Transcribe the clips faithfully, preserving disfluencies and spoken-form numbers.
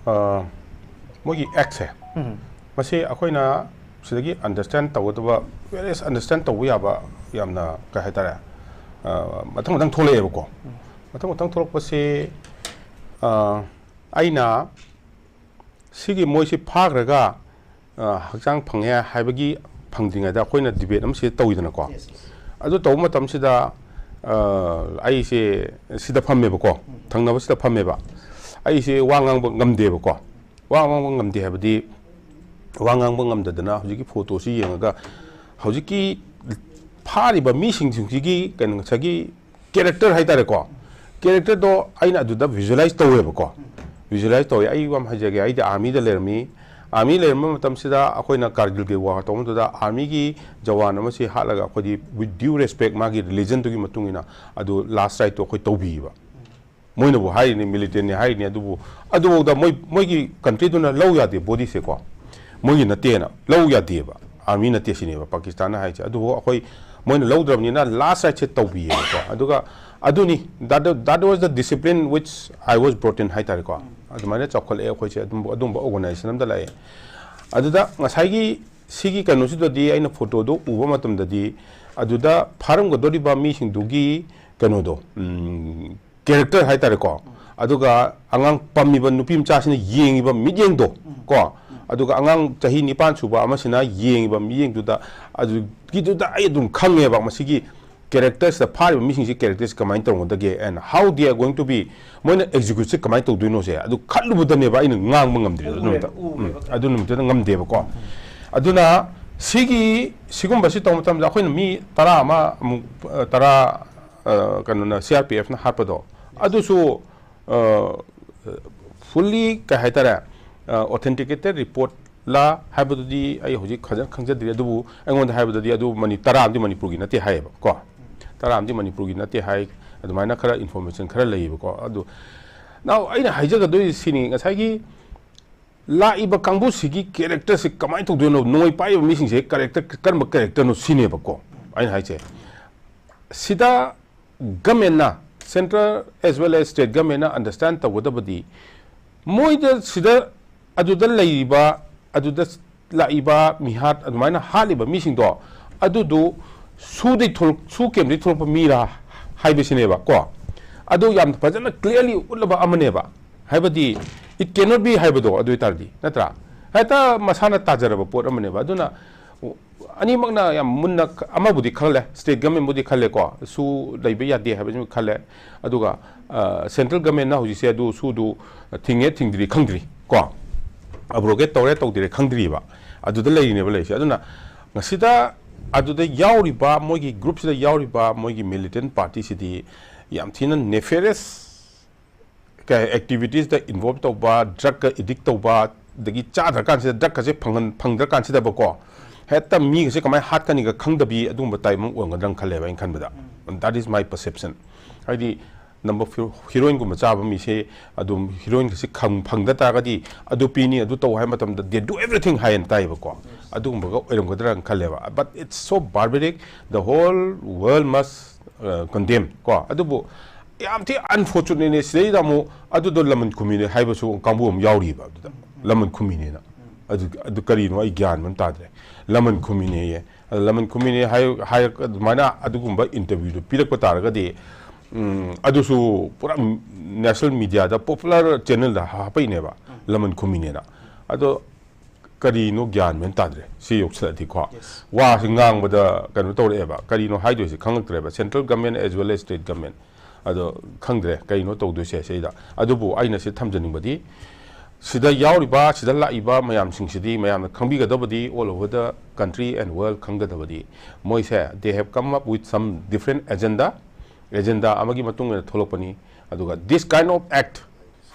ꯑ, ꯃꯣꯏꯒꯤ ꯑꯦꯛꯁꯦ, ꯃꯁꯤ ꯑꯩꯈꯣꯏꯅ ꯁꯤꯗꯒꯤ ꯑꯟꯗꯔꯁ꯭ꯇꯦꯟ ꯇꯧꯒꯗꯕ, ꯚꯦꯔꯤꯌꯁ ꯑꯟꯗꯔꯁ꯭ꯇꯦꯟ ꯇꯧꯕ ꯌꯥꯕ ꯌꯥꯝꯅ, ꯀꯩ ꯍꯥꯏꯇꯥꯔꯦ, ꯑ, ꯃꯊꯪ ꯃꯊꯪ ꯊꯣꯛꯂꯛꯑꯦꯕꯀꯣ꯫ ꯃꯊꯪ ꯃꯊꯪ ꯊꯣꯛꯂꯛꯄꯁꯤ, ꯑ, ꯑꯩꯅ ꯁꯤꯒꯤ ꯃꯣꯏꯁꯤ ꯐꯥꯈ꯭ꯔꯒ, ꯑ, ꯍꯛꯆꯥꯡ ꯐꯪꯉꯦ ꯍꯥꯏꯕꯒꯤ ꯐꯪꯗ꯭ꯔꯤꯉꯩꯗ ꯑꯩꯈꯣꯏꯅ ꯗꯤꯕꯦꯠ ꯑꯃ ꯁꯤꯗ ꯇꯧꯋꯤꯗꯅꯀꯣ꯫ ꯑꯗꯨ ꯇꯧꯕ ꯃꯇꯝꯁꯤꯗ, ꯑ, ꯑꯩꯁꯦ ꯁꯤꯗ ꯐꯝꯃꯦꯕꯀꯣ, ꯊꯪꯅꯕꯁꯤꯗ ꯐꯝꯃꯦꯕ꯫ ꯑꯩꯁꯦ ꯋꯥ ꯉꯥꯡꯕ ꯉꯝꯗꯦꯕꯀꯣ꯫ ꯋꯥ ꯉꯥꯡꯕ ꯉꯝꯗꯦ ꯍꯥꯏꯕꯗꯤ, ꯋꯥ ꯉꯥꯡꯕ ꯉꯝꯗꯗꯅ ꯍꯧꯖꯤꯛꯀꯤ ꯐꯣꯇꯣꯁꯤ ꯌꯦꯡꯉꯒ ꯍꯧꯖꯤꯛꯀꯤ ꯐꯥꯔꯤꯕ ꯃꯤꯁꯤꯡꯁꯤꯒꯤ ꯀꯩꯅꯣ, ꯉꯁꯥꯏꯒꯤ ꯀꯦꯔꯦꯛꯇꯔ ꯍꯥꯏꯇꯥꯔꯦꯀꯣ, ꯀꯦꯔꯦꯛꯇꯔꯗꯣ ꯑꯩꯅ ꯑꯗꯨꯗ ꯚꯤꯖꯨꯑꯦꯂꯥꯏꯁ ꯇꯧꯋꯦꯕꯀꯣ꯫ ꯚꯤꯖꯨꯑꯦꯂꯥꯏꯁ ꯇꯧꯋꯦ꯫ ꯑꯩ ꯋꯥ ꯑꯃ ꯍꯥꯏꯖꯒꯦ, ꯑꯩꯗꯤ ꯑꯥꯔꯃꯤꯗ ꯂꯩꯔꯝꯃꯤ꯫ ꯑꯥꯔꯃꯤ ꯂꯩꯔꯝꯕ ꯃꯇꯝꯁꯤꯗ ꯑꯩꯈꯣꯏꯅ ꯀꯥꯔꯒꯤꯜꯒꯤ ꯋꯥꯔ ꯇꯧꯕ ꯃꯇꯝꯗ ꯑꯥꯔꯃꯤꯒꯤ ꯖꯋꯥꯟ ꯑꯃꯁꯤ ꯍꯥꯠꯂꯒ ꯑꯩꯈꯣꯏꯗꯤ with due respect ꯃꯥꯒꯤ ꯔꯤꯂꯤꯖꯟꯗꯨꯒꯤ ꯃꯇꯨꯡ ꯏꯟꯅ ꯑꯗꯨ ꯂꯥꯁ ꯔꯥꯏꯠꯇꯣ ꯑꯩꯈꯣꯏ ꯇꯧꯕꯤꯌꯦꯕ꯫ ꯃꯣꯏꯅꯕꯨ ꯍꯥꯏꯔꯤꯅꯤ, ꯃꯤꯂꯤꯇꯦꯟꯅꯤ ꯍꯥꯏꯔꯤꯅꯤ, ꯑꯗꯨꯕꯨ ꯑꯗꯨꯐꯥꯎꯗ ꯃꯣꯏ, ꯃꯣꯏꯒꯤ ꯀꯟꯇ꯭ꯔꯤꯗꯨꯅ ꯂꯧ ꯌꯥꯗꯦ ꯕꯣꯗꯤꯁꯦꯀꯣ, ꯃꯣꯏꯒꯤ ꯅꯠꯇꯦꯅ, ꯂꯧ ꯌꯥꯗꯦꯕ, ꯑꯥꯔꯃꯤ ꯅꯠꯇꯦ ꯁꯤꯅꯦꯕ ꯄꯥꯀꯤꯁꯇꯥꯟꯅ ꯍꯥꯏꯁꯦ꯫ ꯑꯗꯨꯕꯨ ꯑꯩꯈꯣꯏ, ꯃꯣꯏꯅ ꯂꯧꯗ꯭ꯔꯕꯅꯤꯅ ꯂꯥꯁ ꯔꯥꯏꯠꯁꯦ ꯇꯧꯕꯤꯌꯦꯕꯀꯣ꯫ ꯑꯗꯨꯒ ꯑꯗꯨꯅꯤ, that, that was the discipline which I was brought in ꯍꯥꯏꯇꯥꯔꯦꯀꯣ꯫ ꯑꯗꯨꯃꯥꯏꯅ ꯆꯥꯎꯈꯠꯂꯛꯑꯦ ꯑꯩꯈꯣꯏꯁꯦ, ꯑꯗꯨꯝ, ꯑꯗꯨꯝꯕ ꯑꯣꯔꯒꯅꯥꯏꯖꯦꯁꯟ ꯑꯃꯗ ꯂꯥꯛꯑꯦ꯫ ꯑꯗꯨꯗ ꯉꯁꯥꯏꯒꯤ ꯁꯤꯒꯤ ꯀꯩꯅꯣꯁꯤꯗꯗꯤ ꯑꯩꯅ ꯐꯣꯇꯣꯗꯣ ꯎꯕ ꯃꯇꯝꯗꯗꯤ ꯑꯗꯨꯗ ꯐꯥꯔꯝꯒꯗꯧꯔꯤꯕ ꯃꯤꯁꯤꯡꯗꯨꯒꯤ ꯀꯩꯅꯣꯗꯣ, ꯎꯝ, ꯀꯦꯔꯦꯛꯇꯔ ꯍꯥꯏꯇꯥꯔꯦꯀꯣ꯫ ꯑꯗꯨꯒ ꯑꯉꯥꯡ ꯄꯝꯃꯤꯕ ꯅꯨꯄꯤ ꯃꯆꯥꯁꯤꯅ ꯌꯦꯡꯉꯤꯕ ꯃꯤꯠꯌꯦꯡꯗꯣ ꯀꯣ, ꯑꯗꯨꯒ ꯑꯉꯥꯡ ꯆꯍꯤ ꯅꯤꯄꯥꯟ ꯁꯨꯕ ꯑꯃꯁꯤꯅ ꯌꯦꯡꯉꯤꯕ ꯃꯤꯠꯌꯦꯡꯗꯨꯗ, ꯑꯗꯨꯒꯤꯗꯨꯗ ꯑꯩ ꯑꯗꯨꯝ ꯈꯪꯉꯦꯕ ꯃꯁꯤꯒꯤ ꯀꯦꯔꯦꯛꯇꯔꯁꯤꯗ ꯐꯥꯔꯤꯕ ꯃꯤꯁꯤꯡꯁꯤ ꯀꯦꯔꯦꯛꯇꯔꯁꯤ ꯀꯃꯥꯏꯅ ꯇꯧꯔꯝꯒꯗꯒꯦ and how they are going to be, ꯃꯣꯏꯅ ꯑꯦꯛꯖꯤꯀ꯭ꯌꯨꯠꯁꯤ ꯀꯃꯥꯏꯅ ꯇꯧꯗꯣꯏꯅꯣꯁꯦ ꯑꯗꯨ ꯈꯜꯂꯨꯕꯗꯅꯦꯕ ꯑꯩꯅ ꯉꯥꯡꯕ ꯉꯝꯗ꯭ꯔꯤꯗꯣ ꯑꯗꯨ ꯎꯔꯦꯕ, ꯅꯨꯃꯤꯠꯇ꯫ ꯎꯝ, ꯎꯔꯦꯕ꯫ ꯑꯗꯨ ꯅꯨꯃꯤꯠꯇꯨꯗ ꯉꯝꯗꯦꯕꯀꯣ꯫ ꯑꯗꯨꯅ ꯁꯤꯒꯤ, ꯁꯤꯒꯨꯝꯕꯁꯤ ꯇꯧꯕ ꯃꯇꯝꯗ ꯑꯩꯈꯣꯏꯅ ꯃꯤ ꯇꯔꯥ ꯑꯃ ꯑꯃꯨꯛ, ꯑ, ꯇꯔꯥ, ꯑ, ꯀꯩꯅꯣꯅ, ꯁꯤ ꯑꯥꯔ ꯄꯤ ꯑꯦꯐꯅ ꯍꯥꯠꯄꯗꯣ, ꯑꯗꯨꯁꯨ, ꯑ, ꯐꯨꯜꯂꯤ ꯀꯩ ꯍꯥꯏꯇꯥꯔꯦ, ꯑ, ꯑꯣꯊꯦꯟꯇꯤꯀꯦꯇꯦꯠ ꯔꯤꯄꯣꯔꯠꯂ ꯍꯥꯏꯕꯗꯨꯗꯤ ꯑꯩ ꯍꯧꯖꯤꯛ ꯐꯖꯅ ꯈꯪꯖꯗ꯭ꯔꯤ꯫ ꯑꯗꯨꯕꯨ ꯑꯩꯉꯣꯟꯗ ꯍꯥꯏꯕꯗꯗꯤ ꯑꯗꯨ ꯃꯅꯤ-, ꯇꯔꯥ ꯑꯃꯗꯤ ꯃꯅꯤꯄꯨꯔꯒꯤ ꯅꯠꯇꯦ ꯍꯥꯏꯌꯦꯕ ꯀꯣ꯫ ꯇꯔꯥ ꯑꯃꯗꯤ ꯃꯅꯤꯄꯨꯔꯒꯤ ꯅꯠꯇꯦ ꯍꯥꯏ, ꯑꯗꯨꯃꯥꯏꯅ ꯈꯔ ꯏꯟꯐꯣꯔꯃꯦꯁꯟ ꯈꯔ ꯂꯩꯌꯦꯕꯀꯣ꯫ ꯑꯗꯨ now ꯑꯩꯅ ꯍꯥꯏꯖꯒꯗꯣꯏꯁꯤ ꯁꯤꯅꯤ, ꯉꯁꯥꯏꯒꯤ ꯂꯥꯛꯏꯕ ꯀꯥꯡꯕꯨꯁꯤꯒꯤ ꯀꯦꯔꯦꯛꯇꯔꯁꯤ ꯀꯃꯥꯏꯅ ꯇꯧꯗꯣꯏꯅꯣ, ꯅꯣꯡꯃꯩ ꯄꯥꯏꯔꯤꯕ ꯃꯤꯁꯤꯡꯁꯦ ꯀꯦꯔꯦꯛꯇꯔ, ꯀꯔꯝꯕ ꯀꯦꯔꯦꯛꯇꯔꯅꯣ ꯁꯤꯅꯦꯕꯀꯣ ꯑꯩꯅ ꯍꯥꯏꯁꯦ꯫ ꯁꯤꯗ ꯒꯃꯦꯟꯅ, central as well as state ꯒꯃꯦꯟꯅ ꯑꯟꯗꯔꯁ꯭ꯇꯦꯟ ꯇꯧꯒꯗꯕꯗꯤ, ꯃꯣꯏꯗ ꯁꯤꯗ ꯑꯗꯨꯗ ꯂꯩꯔꯤꯕ, ꯑꯗꯨꯗ ꯂꯥꯛꯏꯕ ꯃꯤꯍꯥꯠ, ꯑꯗꯨꯃꯥꯏꯅ ꯍꯥꯠꯂꯤꯕ ꯃꯤꯁꯤꯡꯗꯣ, ꯑꯗꯨꯗꯨ ꯁꯨꯗꯩ ꯊꯣꯛꯂꯛ-, ꯁꯨ ꯀꯦꯝꯗꯩ ꯊꯣꯛꯂꯛꯄ ꯃꯤꯔꯥ ꯍꯥꯏꯕꯁꯤꯅꯦꯕ ꯀꯣ꯫ ꯑꯗꯨ ꯌꯥꯝ ꯐꯖꯅ clearly ꯎꯠꯂꯕ ꯑꯃꯅꯦꯕ꯫ ꯍꯥꯏꯕꯗꯤ, it cannot be ꯍꯥꯏꯕꯗꯣ, ꯑꯗꯨ ꯑꯣꯏꯇꯥꯔꯗꯤ, ꯅꯠꯇ꯭ꯔꯥ? ꯍꯦꯛꯇ ꯃꯁꯥꯅ ꯇꯥꯖꯔꯕ ꯄꯣꯠ ꯑꯃꯅꯦꯕ꯫ ꯑꯗꯨꯅ ꯑꯅꯤꯃꯛꯅ ꯌꯥꯝ ꯃꯨꯟꯅ, ꯑꯃꯕꯨꯗꯤ ꯈꯜꯂꯦ, state government ꯕꯨꯗꯤ ꯈꯜꯂꯦꯀꯣ, ꯁꯨ ꯂꯩꯕ ꯌꯥꯗꯦ ꯍꯥꯏꯕꯁꯤꯃ ꯈꯜꯂꯦ꯫ ꯑꯗꯨꯒ, ꯑ, central government ꯅ ꯍꯧꯖꯤꯛꯁꯦ ꯑꯗꯨ ꯁꯨꯗꯨ ꯊꯤꯡꯉꯦ ꯊꯤꯡꯗ꯭ꯔꯤ ꯈꯪꯗ꯭ꯔꯤ ꯀꯣ, abrogate ꯇꯧꯔꯦ ꯇꯧꯗ꯭ꯔꯦ ꯈꯪꯗ꯭ꯔꯤꯕ, ꯑꯗꯨꯗ ꯂꯩꯔꯤꯅꯦꯕ ꯂꯩꯔꯤꯁꯦ꯫ ꯑꯗꯨꯅ ꯉꯁꯤꯗ ꯑꯗꯨꯗ ꯌꯥꯎꯔꯤꯕ, ꯃꯣꯏꯒꯤ group ꯁꯤꯗ ꯌꯥꯎꯔꯤꯕ ꯃꯣꯏꯒꯤ militant party ꯁꯤꯗꯤ ꯌꯥꯝ ꯊꯤꯅ nefarious activities ꯇ involve ꯇꯧꯕ, drug ꯀ addict ꯇꯧꯕ, ꯑꯗꯒꯤ ꯆꯥꯗ꯭ꯔꯀꯥꯟꯁꯤꯗ, drug ꯀꯁꯦ ꯐꯪꯍꯟ-, ꯐꯪꯗ꯭ꯔꯀꯥꯟꯁꯤꯗꯕꯀꯣ, ꯍꯦꯛꯇ ꯃꯤꯒꯁꯦ ꯀꯃꯥꯏꯅ ꯍꯥꯠꯀꯅꯤꯒ ꯈꯪꯗꯕꯤ ꯑꯗꯨꯒꯨꯝꯕ type ꯑꯃ ꯑꯣꯏꯔꯝꯒꯗ꯭ꯔꯅ ꯈꯜꯂꯦꯕ, ꯑꯩꯅ ꯈꯟꯕꯗ꯫ That is my perception. ꯍꯥꯏꯗꯤ number ꯍꯤꯔꯣꯏꯟꯒꯨꯝꯕ ꯆꯥꯕ ꯃꯤꯁꯦ ꯑꯗꯨꯝ ꯍꯤꯔꯣꯏꯟꯒꯁꯦ ꯈꯪ-, ꯐꯪꯗ ꯇꯥꯔꯒꯗꯤ ꯑꯗꯨ ꯄꯤꯅꯤ, ꯑꯗꯨ ꯇꯧ ꯍꯥꯏꯕ ꯃꯇꯝꯗ they do everything ꯍꯥꯏꯅ ꯇꯥꯏꯕꯀꯣ꯫ ꯑꯗꯨꯒꯨꯝꯕꯒ ꯑꯣꯏꯔꯝꯒꯗ꯭ꯔꯅ ꯈꯜꯂꯦꯕ꯫ But it's so barbaric, the whole world must, uh, condemn ꯀꯣ꯫ ꯑꯗꯨꯕꯨ ꯌꯥꯝ ꯊꯤ unfortunate ꯅꯦ꯫ ꯁꯤꯗꯩꯗ ꯑꯃꯨꯛ ꯑꯗꯨꯗꯣ ꯂꯃꯟ ꯈꯨꯝꯃꯤꯅꯦ ꯍꯥꯏꯕꯁꯨ ꯀꯥꯡꯕꯨ ꯑꯃ ꯌꯥꯎꯔꯤꯕ ꯑꯗꯨꯗ꯫ ꯂꯃꯟ ꯈꯨꯝꯃꯤꯅꯦꯅ꯫ ꯑꯗꯨ, ꯑꯗꯨ ꯀꯔꯤꯅꯣ ꯑꯩ ꯒ꯭ꯌꯥꯟ ꯑꯃ ꯇꯥꯗ꯭ꯔꯦ꯫ ꯂꯃꯟ ꯈꯨꯝꯃꯤꯅꯦꯌꯦ꯫ ꯑꯗ ꯂꯃꯟ ꯈꯨꯝꯃꯤꯅꯦ ꯍꯥꯏ-, ꯍꯥꯏ-, ꯑꯗꯨꯃꯥꯏꯅ ꯑꯗꯨꯒꯨꯝꯕ interview ꯗꯨ ꯄꯤꯔꯛꯄ ꯇꯥꯔꯒꯗꯤ, ꯎꯝ, ꯑꯗꯨꯁꯨ ꯄꯨꯔꯥ national media ꯗ popular channel ꯗ ꯍꯥꯞꯄꯛꯏꯅꯦꯕ, ꯂꯃꯟ ꯈꯨꯝꯃꯤꯅꯦꯅ꯫ ꯑꯗꯣ ꯀꯔꯤꯅꯣ ꯒ꯭ꯌꯥꯟ ꯃꯦꯟ ꯇꯥꯗ꯭ꯔꯦ ꯁꯤ ꯌꯧꯁꯤꯜꯂꯛꯑꯗꯤꯀꯣ꯫ Yes. ꯋꯥꯁꯤ ꯉꯥꯡꯕꯗ ꯀꯩꯅꯣ ꯇꯧꯔꯛꯑꯦꯕ, ꯀꯔꯤꯅꯣ ꯍꯥꯏꯗꯣꯏꯁꯦ ꯈꯪꯉꯛꯇ꯭ꯔꯦꯕ, central government as well as state government꯫ ꯑꯗꯣ ꯈꯪꯗ꯭ꯔꯦ ꯀꯩꯅꯣ ꯇꯧꯗꯣꯏꯁꯦ ꯁꯤꯗ꯫ ꯑꯗꯨꯕꯨ ꯑꯩꯅ ꯁꯤ ꯊꯝꯖꯅꯤꯡꯕꯗꯤ, ꯁꯤꯗ ꯌꯥꯎꯔꯤꯕ, ꯁꯤꯗ ꯂꯥꯛꯏꯕ ꯃꯌꯥꯝꯁꯤꯡꯁꯤꯗꯤ ꯃꯌꯥꯝꯅ ꯈꯪꯕꯤꯒꯗꯕꯗꯤ, all over the country and world ꯈꯪꯒꯗꯕꯗꯤ, ꯃꯣꯏꯁꯦ they have come up with some different agenda, agenda ꯑꯃꯒꯤ ꯃꯇꯨꯡ ꯏꯟꯅ ꯊꯣꯛꯂꯛꯄꯅꯤ꯫ ꯑꯗꯨꯒ this kind of act